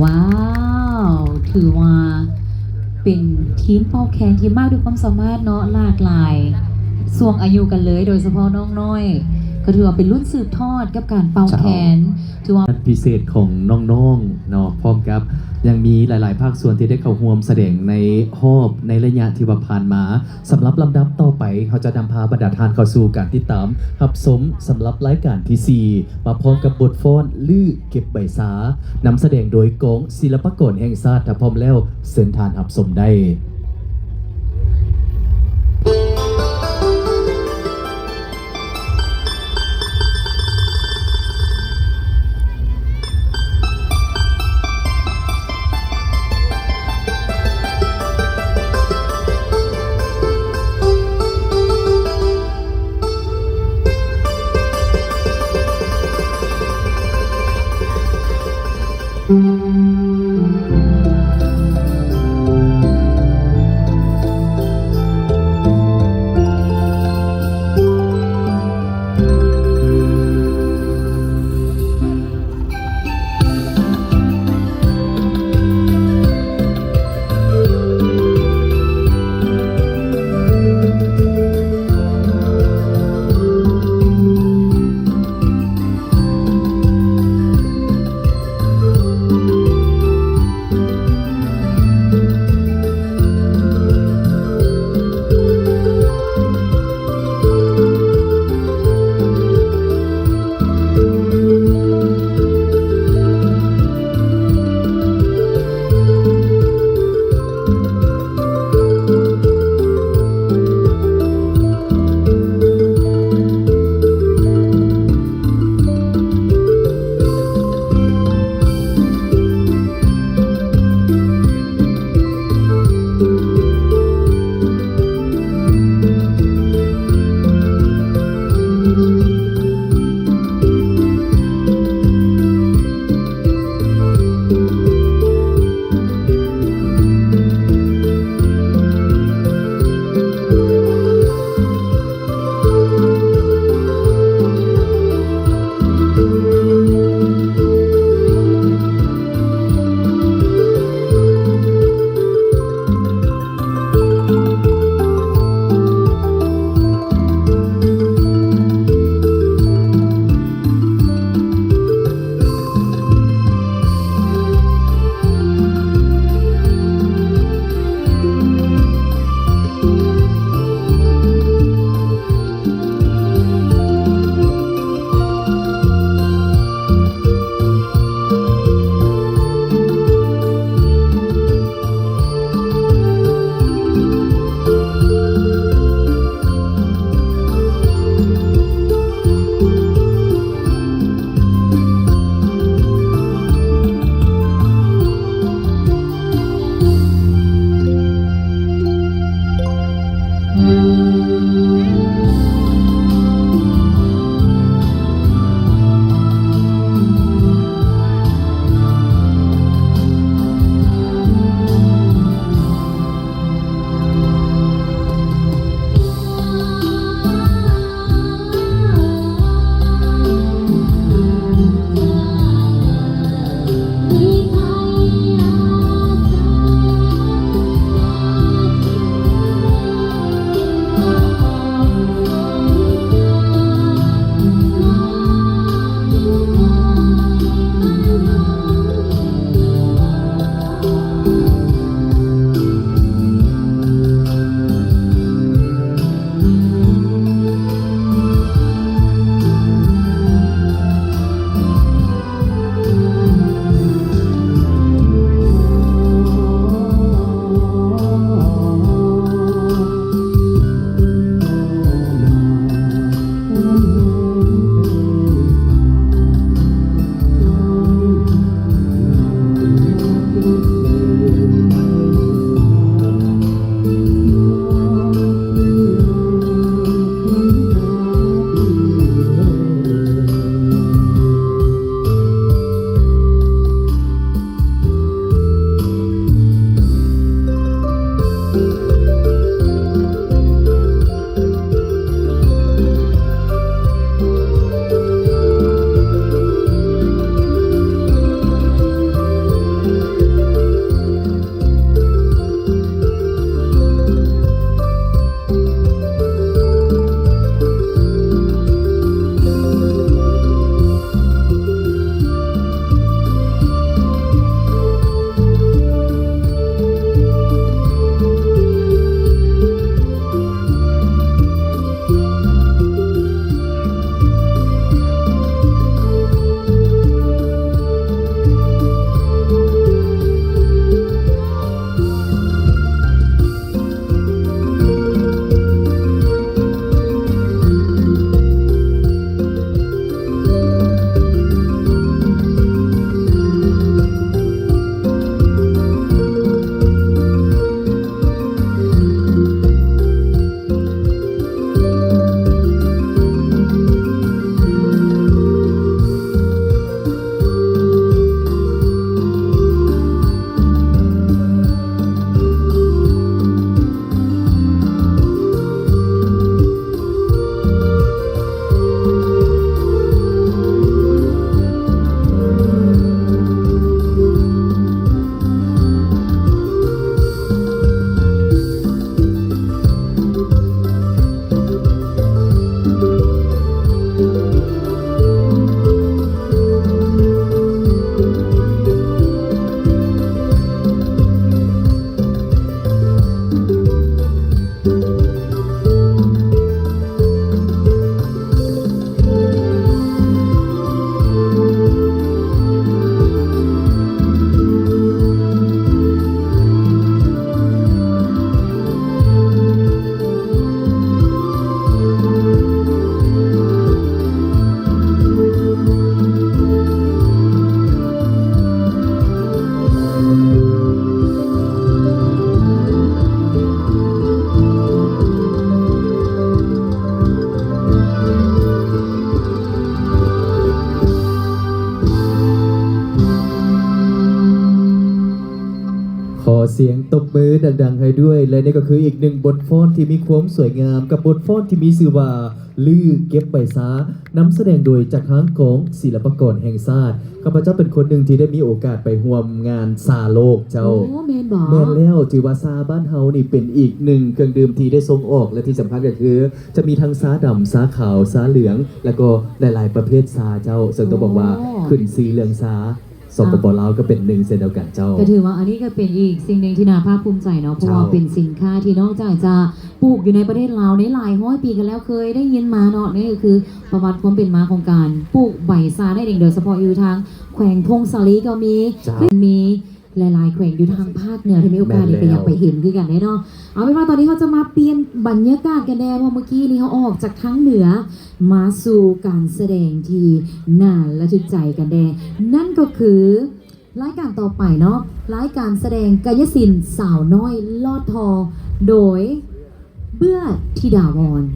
ວ້າວ ຖືວ່າເປັນທີມເປົ່າແຄນທີ່ມາດ້ວຍຄວາມສາມາດເນາະ ຫຼາກຫຼາຍຊ່ວງອາຍຸກັນເລີຍ ໂດຍສະເພາະນ້ອງນ້ອຍ ກໍຖືວ່າເປັນລຸ້ນສືບທອດກັບການເປົ່າແຄນ. ເຈົ້າ. ຖືວ່າ ພິເສດຂອງນ້ອງໆເນາະ ພ້ອມກັບຍັງມີຫຼາຍໆພາກສ່ວນທີ່ໄດ້ເຂົ້າຮ່ວມສະແດງໃນຮອບ ໃນໄລຍະທີ່ວ່າຜ່ານມາ. ສຳລັບລຳດັບຕໍ່ໄປ ເຮົາຈະນຳພາບັນດາທ່ານເຂົ້າສູ່ການຕິດຕາມຮັບຊົມສຳລັບລາຍການທີສີ່ ມາພ້ອມກັບບົດຟ້ອນ ຫຼື ເກັບໃບຊາ ນຳສະແດງໂດຍກອງສິລະປາກອນແຫ່ງຊາດ. ຖ້າພ້ອມແລ້ວ ເຊີນທ່ານຮັບຊົມໄດ້. ສຽງຕົບມືດັງໆໃຫ້ດ້ວຍ ແລະ ນີ້ກໍຄືອີກໜຶ່ງບົດຟ້ອນທີ່ມີຄວາມສວຍງາມ ກັບບົດຟ້ອນທີ່ມີຊື່ວ່າ ລືເກັບໃບຊາ ນຳສະແດງໂດຍຈາກທາງກອງສິລະປາກອນແຫ່ງຊາດ. ຂ້າພະເຈົ້າເປັນຄົນໜຶ່ງທີ່ໄດ້ມີໂອກາດໄປຮ່ວມງານຊາໂລກເຈົ້າ. ໂອ້ ແມ່ນບໍ່? ແມ່ນແລ້ວ, ຖືວ່າຊາບ້ານເຮົານີ້ເປັນອີກໜຶ່ງເຄື່ອງດື່ມທີ່ໄດ້ສົ່ງອອກ ແລະ ທີ່ສຳຄັນກໍຄືຈະມີທັງຊາດຳ, ຊາຂາວ, ຊາເຫຼືອງ ແລ້ວກໍຫຼາຍໆປະເພດຊາເຈົ້າ. ເຊິ່ງຕ້ອງບອກວ່າ ໂອ້ ຂຶ້ນຊື່ເລື່ອງຊາ ສປປ ອ່ະ ລາວກໍເປັນໜຶ່ງເຊັ່ນດຽວກັນເຈົ້າ. ກໍຖືວ່າອັນນີ້ກໍເປັນອີກສິ່ງໜຶ່ງທີ່ໜ້າພາກພູມໃຈເນາະ ເພາະວ່າ ເຈົ້າ ເປັນສິນຄ້າທີ່ນອກຈາກຈະປູກຢູ່ໃນປະເທດລາວໃນຫຼາຍຮ້ອຍປີກັນແລ້ວ ເຄີຍໄດ້ຍິນມາເນາະ, ນີ້ກໍຄືປະຫວັດຄວາມເປັນມາຂອງການປູກໃບຊານັ້ນເອງ ໂດຍສະເພາະຢູ່ທາງແຂວງຜົ້ງສາລີກໍມີ ເຈົ້າ ມີ ຫຼາຍໆແຂວງຢູ່ທາງພາກເໜືອ ຖ້າມີໂອກາດ ແມ່ນແລ້ວ ກໍຢາກໄປເຫັນຄືກັນເດ້ເນາະ. ເອົາເປັນວ່າຕອນນີ້ເຮົາຈະມາປ່ຽນບັນຍາກາດກັນແດ່ ເພາະເມື່ອກີ້ນີ້ເຮົາອອກຈາກທາງເໜືອມາສູ່ການສະແດງທີ່ໜ້າລະທຶກໃຈກັນແດ່ ນັ້ນກໍຄືລາຍການຕໍ່ໄປເນາະ ລາຍການສະແດງກາຍະສິນສາວນ້ອຍລອດທໍ່ ໂດຍ ເບື້ອ ທິດາວອນ. ສ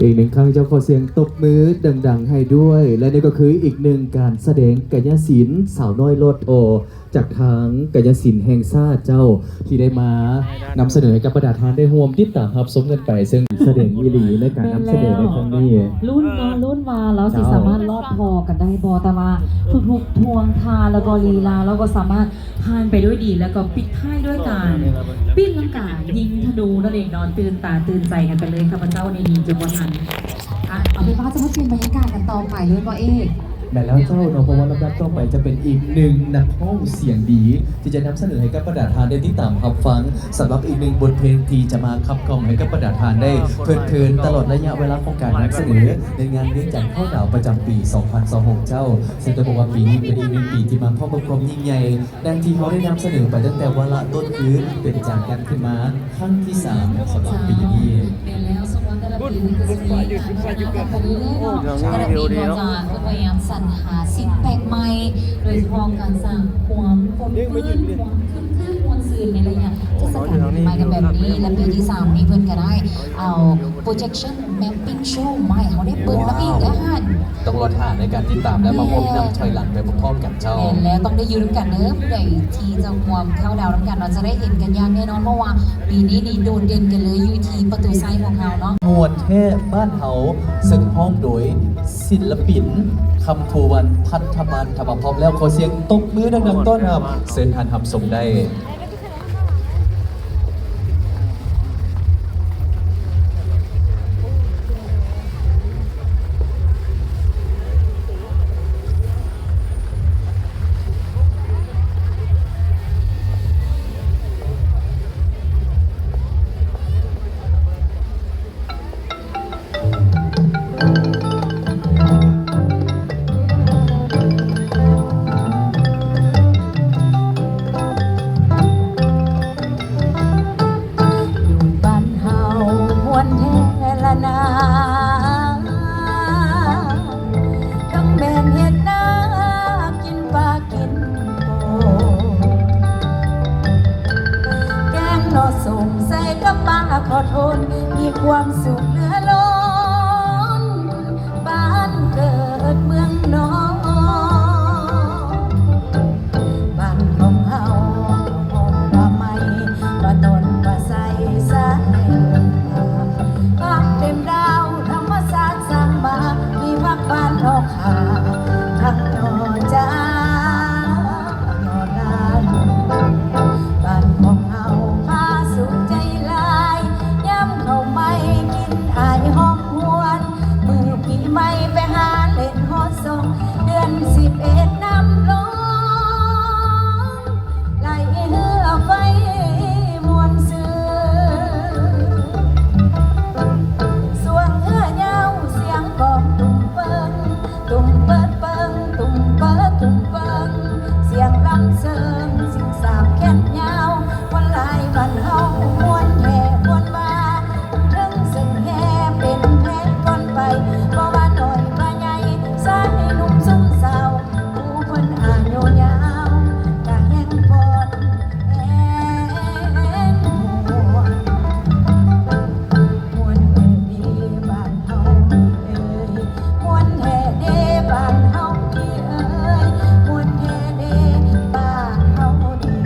ອີກໜຶ່ງຄັ້ງເຈົ້າ ຂໍສຽງຕົບມືດັງໆໃຫ້ດ້ວຍ ແລະ ນີ້ກໍຄືອີກໜຶ່ງການສະແດງກາຍະສິນສາວນ້ອຍຫຼໍ່ທໍ່ ຈາກທາງກາຍະສິນແຫ່ງຊາດເຈົ້າ ທີ່ໄດ້ມານຳສະເໜີໃຫ້ກັບບັນດາທ່ານໄດ້ຮ່ວມຕິດຕາມຮັບຊົມກັນໄປ ເຊິ່ງສະແດງອີ່ຫຼີໃນການນຳສະເໜີໃນຄັ້ງນີ້. ແມ່ນແລ້ວ ລຸ້ນເນາະ ລຸ້ນວ່າລາວຊິສາມາດຫຼອດທໍ່ກັນໄດ້ບໍ່? ແຕ່ວ່າທຸກໆທ່ວງທ່າ ແລ້ວກໍລີລາ ລາວກໍສາມາດຜ່ານໄປດ້ວຍດີ ແລ້ວກໍປິດທ້າຍດ້ວຍການ ປີ້ນລັງກາຍິງທະນູນັ້ນເອງເນາະ ຕື່ນຕາຕື່ນໃຈກັນໄປເລີຍ ຂ້າພະເຈົ້ານີ້ຍິງຈົນບໍ່ທັນ. ອ່ະ ເອົາເປັນວ່າເຮົາຈະມາປ່ຽນບັນຍາກາດກັນຕໍ່ໄປເລີຍບໍ່ເອກ? ແມ່ນແລ້ວເຈົ້າເນາະ ເພາະວ່າລຳດັບຕໍ່ໄປຈະເປັນອີກໜຶ່ງນັກຮ້ອງສຽງດີ ທີ່ຈະນຳສະເໜີໃຫ້ກັບບັນດາທ່ານໄດ້ຕິດຕາມຮັບຟັງ ສຳລັບອີກໜຶ່ງບົດເພງທີ່ຈະມາຂັບກ່ອມໃຫ້ກັບບັນດາທ່ານໄດ້ເພີດເພີນຕະຫຼອດໄລຍະເວລາຂອງການນຳສະເໜີ ໃນງານວຽງຈັນເຂົ້າດາວປະຈຳປີສອງພັນຊາວຫົກເຈົ້າ. ເຊິ່ງຕ້ອງບອກວ່າປີນີ້ເປັນອີກໜຶ່ງປີທີ່ມາພ້ອມກັບຄວາມຍິ່ງໃຫຍ່ ດັ່ງທີ່ເຮົາໄດ້ນຳສະເໜີໄປຕັ້ງແຕ່ວາລະຕົ້ນຄືເປັນຈານກັນຂຶ້ນມາຄັ້ງທີສາມສຳລັບປີນີ້. ແມ່ນແລ້ວ ສຳລັບແຕ່ລະປີນີ້ກໍຈະມີການພັດທະນາກັນໄປເລື້ອຍໆເນາະ ແຕ່ລະປີກໍຈະພະຍາຍາມສັນຫາສິ່ງແປກໃໝ່ ໂດຍສະເພາະການສ້າງຄວາມອົບອຸ່ນ ຄວາມຄຶກຄື້ນມ່ວນຊື່ນໃນໄລຍະເທດສະການປີໃໝ່ກັນແບບນີ້ ແລະ ປີທີສາມນີ້ເພິ່ນກໍໄດ້ເອົາ projection mapping show ມາໃຫ້ເຮົາໄດ້ເບິ່ງນຳອີກເດີຫັ້ນ. ຕ້ອງລໍຖ້າໃນການຕິດຕາມ ແລະ ມາຮ່ວມນັບຖອຍຫຼັງໄປພ້ອມໆກັນເຈົ້າ. ແມ່ນແລ້ວ ຕ້ອງໄດ້ຢູ່ນຳກັນເດີ ຜູ້ໃດທີ່ຈະຮ່ວມເຂົ້າດາວນຳກັນເນາະ ຈະໄດ້ເຫັນກັນຢ່າງແນ່ນອນ ເພາະວ່າປີນີ້ນີ້ໂດດເດັ່ນກັນເລີຍ ຢູ່ທີ່ປະຕູໄຊຂອງເຮົາເນາະ. ມ່ວນແທ້ບ້ານເຮົາ ເຊິ່ງຮ້ອງໂດຍສິນລະປິນ ຄຳພູວັນ ພັດທະບານ. ຖ້າວ່າພ້ອມແລ້ວ ຂໍສຽງຕົບມືດັງໆຕ້ອນຮັບ ເຊີນທ່ານຮັບຊົມໄດ້. ຢູ່ບ້ານເຮົາມ່ວນແທ້ລະນາ ທັງແມ່ນເຮັດນາກິນປາ ກິນໂກ ແກງໜໍ່ສົ້ມໃສ່ກັບປາຂໍໂທນ ມີຄວາມສຸກເຫຼືອລົ້ນ ບ້ານເກີດເມືອງນອນ ບ້ານຂອງເຮົາ ຂອງປ່າໄມ້ ປ່າຕອນ ປ່າໄຊ ສາຍ ພາບເຕັມດາວ ທຳມະຊາດສ້າງມາ ມີຜັກຫວານ ໜໍ່ຂ່າ ຜັກໜໍ່ຈ້າ ໜໍ່ລາຍ ບ້ານຂອງເຮົາພາສຸກໃຈຫຼາຍ ຍາມເຂົ້າໃໝ່ກິ່ນອາຍຫອມຫວນ ມື້ປີໃໝ່ໄປຫາຫຼິ້ນຮອດສອງ ເດືອນສິບເອັດນ້ຳລົງ ໄຫຼເຮືອໄຟມ່ວນຊື່ນ ສວງເຮືອຍາວສຽງກອງຕຸ້ມເປິງ ຕຸ້ມເປີດເປິງ ຕຸ້ມເປີດຕຸ້ມເປິງ ສຽງລຳເສີງ ສິງສາບແຂນຍາວ ຄົນຫຼາຍບ້ານເຮົາມ່ວນແທ້ມ່ວນວ່າ ເທິງເຊິ່ງແຫ່ເປັນແພກກ່ອນໄປ ບໍ່ວ່ານ້ອຍວ່າໃຫຍ່ ຊາຍໜຸ່ມຊຸມສາວ ຜູ້ເພິ່ນອາຍຸຍາວ ກະແຮ່ງຟ້ອນແຮ່ງມ່ວນ ມ່ວນແທ້ເດບ້ານເຮົາເອີຍ ມ່ວນແທ້ເດບ້ານເຮົາເອີຍ ມ່ວນແທ້ເດບ້ານເຮົາເອີຍ.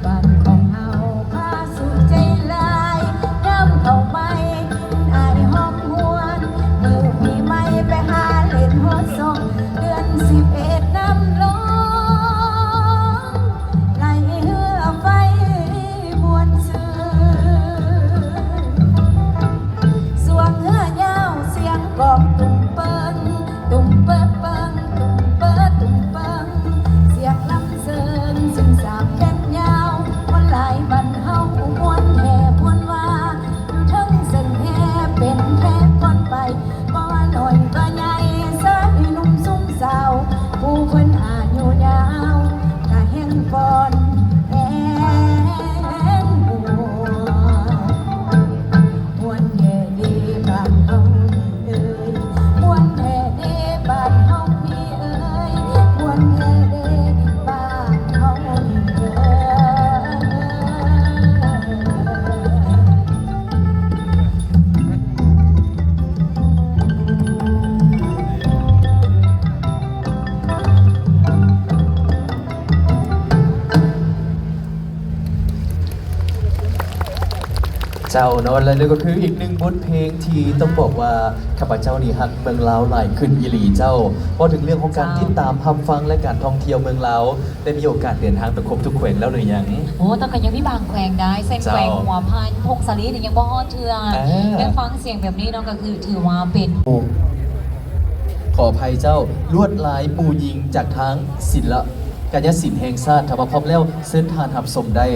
ບ້ານຂອງເຮົາພາສຸກໃຈຫຼາຍ ຍາມເຂົ້າໃໝ່ກິ່ນອາຍຫອມຫວນ ມື້ປີໃໝ່ໄປຫາຫຼິ້ນຮອດສອງ ເດືອນສິບເອັດນ້ຳລົງ ໄຫຼເຮືອໄຟ ມ່ວນຊື່ນ ສວງເຮືອຍາວສຽງກອງຕຸ້ມເປິງ ຕຸ້ມເປີດເປິງ ຕຸ້ມເປີດຕຸ້ມເປິງ ສຽງລຳເສີງ ສິງສາບແຂນຍາວ ຄົນຫຼາຍບ້ານເຮົາມ່ວນແທ້ມ່ວນວ່າ ຢູ່ເທິງເຊິ່ງແຮ່ເປັນແພກກ່ອນໄປ ບໍ່ວ່ານ້ອຍວ່າໃຫຍ່ ຊາຍໜຸ່ມຊຸມສາວ ຜູ້ເພິ່ນອາຍຸຍາວ ກະແຮ່ງຟ້ອນແຮ່ງມ່ວນ ມ່ວນແທ້ເດບ້ານເຮົານີ້ເອີ ເຈົ້າເນາະ ແລະ ນີ້ກໍຄືອີກໜຶ່ງບົດເພງທີ່ຕ້ອງບອກວ່າ ຂ້າພະເຈົ້ານີ້ຮັກເມືອງລາວຫຼາຍຂຶ້ນອີ່ຫຼີເຈົ້າ. ເວົ້າເຖິງເລື່ອງຂອງການ ເຈົ້າ ຕິດຕາມຮັບຟັງ ແລະ ການທ່ອງທ່ຽວເມືອງລາວ ໄດ້ມີໂອກາດເດີນທາງໄປຄົບທຸກແຂວງແລ້ວຫຼືຍັງ? ໂອ້ ແຕ່ກໍຍັງມີບາງແຂວງໄດ໋ ເຊັ່ນ ເຈົ້າ ແຂວງຫົວພັນ ຜົ້ງສາລີນີ້ຍັງບໍ່ຮອດເທື່ອ. ອ່າ ແຕ່ຟັງສຽງແບບນີ້ເນາະ ກໍຄືຖືວ່າເປັນ ຂໍອະໄພເຈົ້າ, ລວດລາຍໝູ່ຍິງຈາກທາງສິນລະ ກາຍະສິນແຫ່ງຊາດ. ຖ້າວ່າພ້ອມແລ້ວ ເຊີນທ່ານຮັບຊົມໄດ້.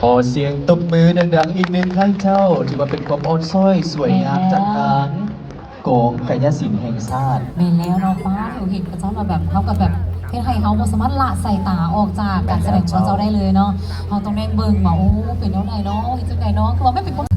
ຂໍສຽງຕົບມືດັງໆອີກໜຶ່ງຄັ້ງເຈົ້າ, ຖືວ່າເປັນຄວາມອ່ອນຊ້ອຍສວຍງາມຈາກທາງ ກອງກາຍະສິນແຫ່ງຊາດ. ແມ່ນແລ້ວເນາະ ປ້າ ເຮົາເຫັນເຂົາເຈົ້າແລ້ວແບບ ເຮົາກໍແບບເຮັດໃຫ້ເຮົາບໍ່ສາມາດລະສາຍຕາອອກຈາກການສະແດງຂອງເຂົາເຈົ້າໄດ້ເລີຍເນາະ. ເຮົາຕ້ອງແນມເບິ່ງວ່າ ໂອ້ ເປັນແນວໃດເນາະ ເຮັດຈັ່ງໃດເນາະ ຄືວ່າມັນເປັນຄົນ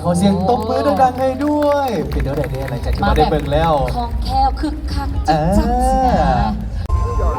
ຂໍສຽງຕົບມືດັງໆໃຫ້ດ້ວຍ. ເປັນແນວໃດແດ່ ຫຼັງຈາກທີ່ມາໄດ້ເບິ່ງແລ້ວ? ມາແບບຄ່ອງແຄ້ວ ຄຶກຄັກ ເອີ ຈຶກຈັກ ຊິນະ.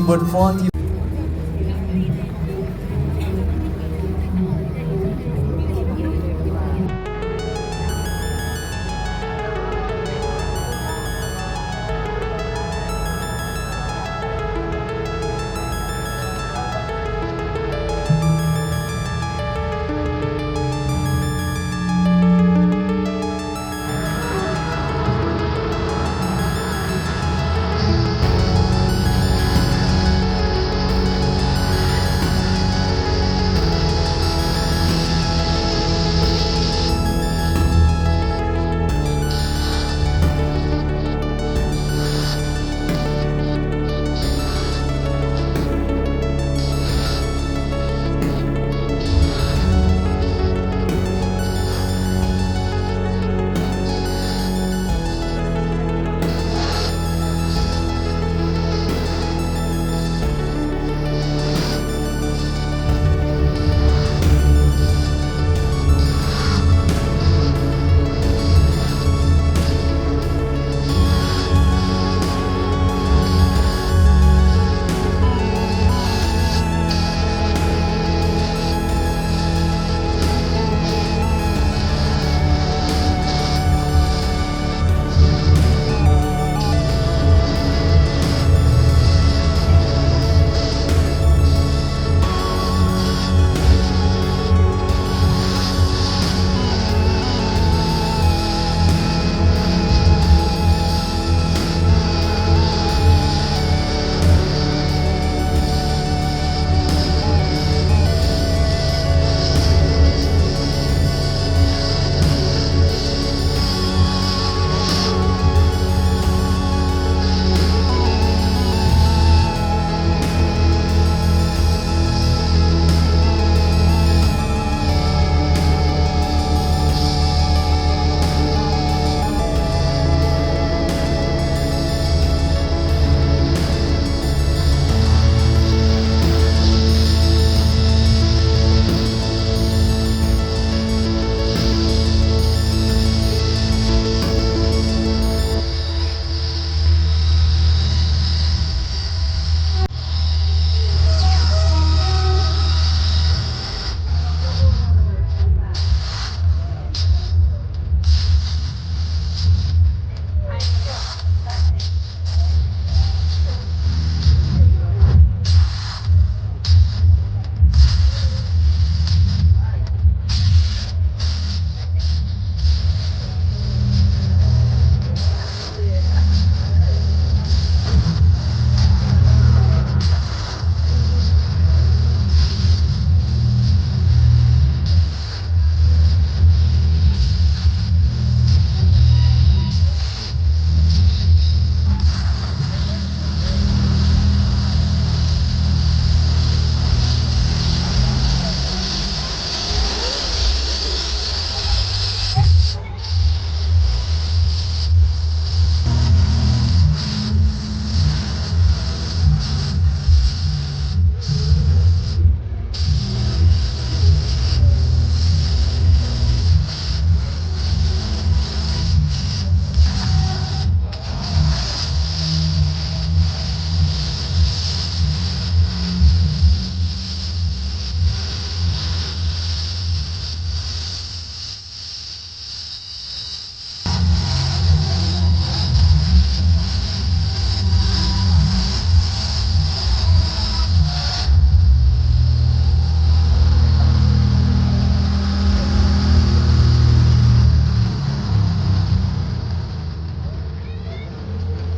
ບົດຟ້ອນທີ່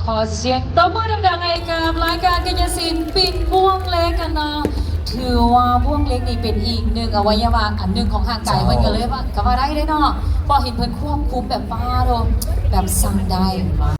ຂໍສຽງຕົບມືດັງໆໃຫ້ກັບລາຍການກາຍະສິນປິ່ນບ່ວງເຫຼັກກັນເນາະ. ຖືວ່າບ່ວງເຫຼັກນີ້ເປັນອີກໜຶ່ງອະໄວຍະວະອັນໜຶ່ງຂອງຮ່າງກາຍເພິ່ນ ເຈົ້າ ກໍເລີຍວ່າ ກໍວ່າໄດ້ເດ້ເນາະ ເພາະເຫັນເພິ່ນຄວບຄຸມແບບ ປາໂທ້ ແບບສັ່ງໄດ້. ເ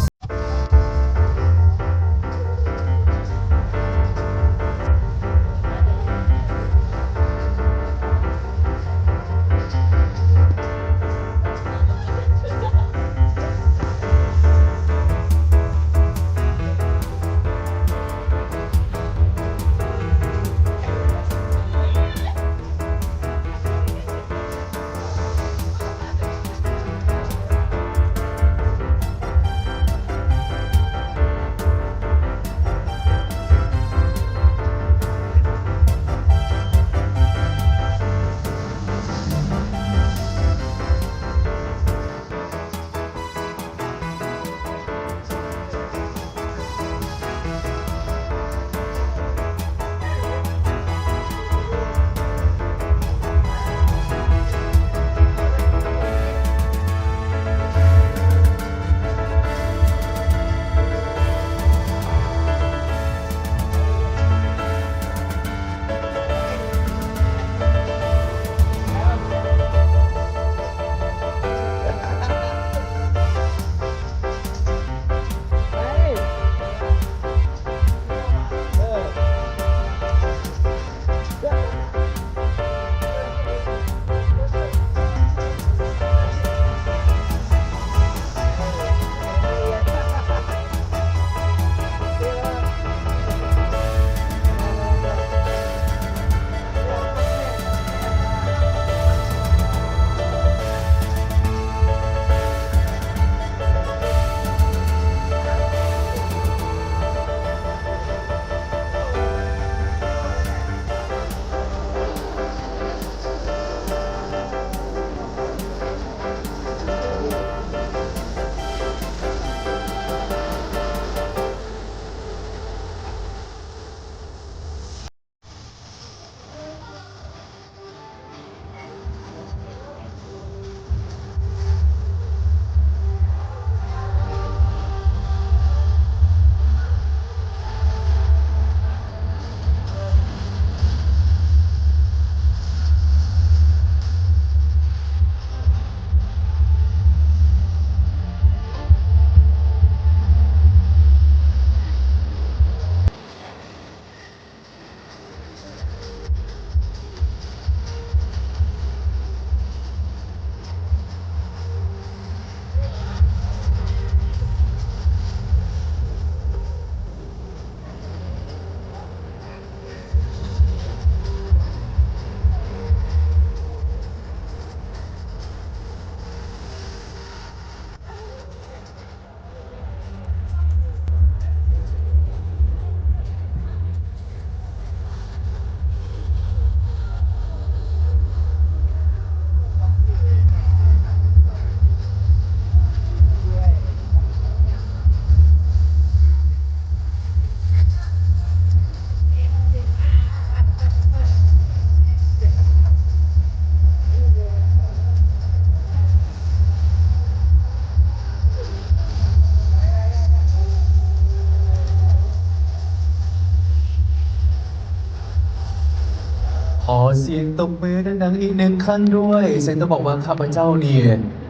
ສຽງຕົບມືດັງໆອີກໜຶ່ງຄັ້ງດ້ວຍ. ເຊິ່ງຕ້ອງບອກວ່າຂ້າພະເຈົ້ານີ້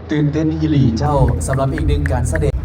ຕື່ນເຕັ້ນອີ່ຫຼີເຈົ້າ ສຳລັບອີກໜຶ່ງການສະແດງ.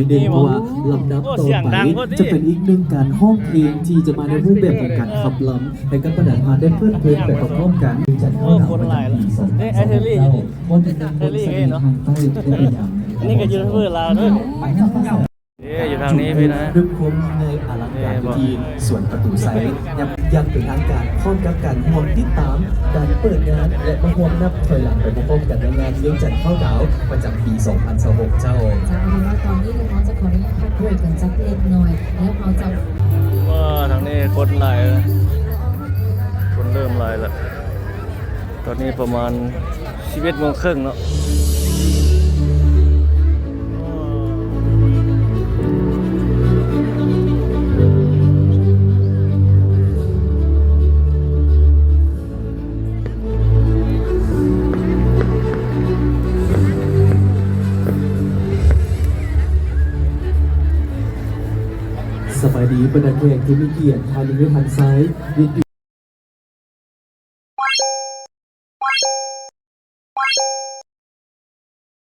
ເດັ່ນ ເພາະວ່າລຳດັບຕໍ່ໄປຈະເປັນອີກໜຶ່ງການຮ້ອງເພງທີ່ຈະມາໃນຮູບແບບຂອງການຂັບລຳ ໃຫ້ກັບບັນດາທ່ານໄດ້ເພີດເພີນໄປພ້ອມໆກັນ. ຈັດເຂົ້າດາວປະຈຳປີສອງພັນຊາວຫົກ ເຈົ້າ ວ່າເປັນນາງຄົນສະເໜ່ຫາງໃຕ້ທີ່ໄດ້ໄປຢາມ. ອັນນີ້ກໍຢູທູບເບີລາວເດີ. ເອີ ຢູ່ທາງນີ້ພີ່ນະ ດ້ວຍຄວາມໃຫຍ່ອະລັງການ ເອີ ທີ່ສວນປະຕູໄຊ ຢ່າງ ຢ່າງເປັນທາງການ ພ້ອມກັບການຮ່ວມຕິດຕາມການເປີດງານ ແລະ ມາຮ່ວມນັບຖອຍຫຼັງໄປພ້ອມໆກັນໃນງານວຽງຈັນເຂົ້າດາວປະຈຳປີສອງພັນຊາວຫົກ ເຈົ້າ. ເຈົ້າ ເພາະວ່າຕອນນີ້ເຮົາຈະຂໍອະນຸຍາດພັກເບຣກກັນຈັກເລັກນ້ອຍ ແລ້ວເຮົາຈະ ວ້າ ທາງນີ້ຄົນຫຼາຍ ຄົນເລີ່ມຫຼາຍລະ. ຕອນນີ້ປະມານສິບເອັດໂມງເຄິ່ງເນາະ. ສະບາຍດີບັນດາແຂກທີ່ມີກຽດ, ທ່ານຢູ່ທາງຊ້າຍ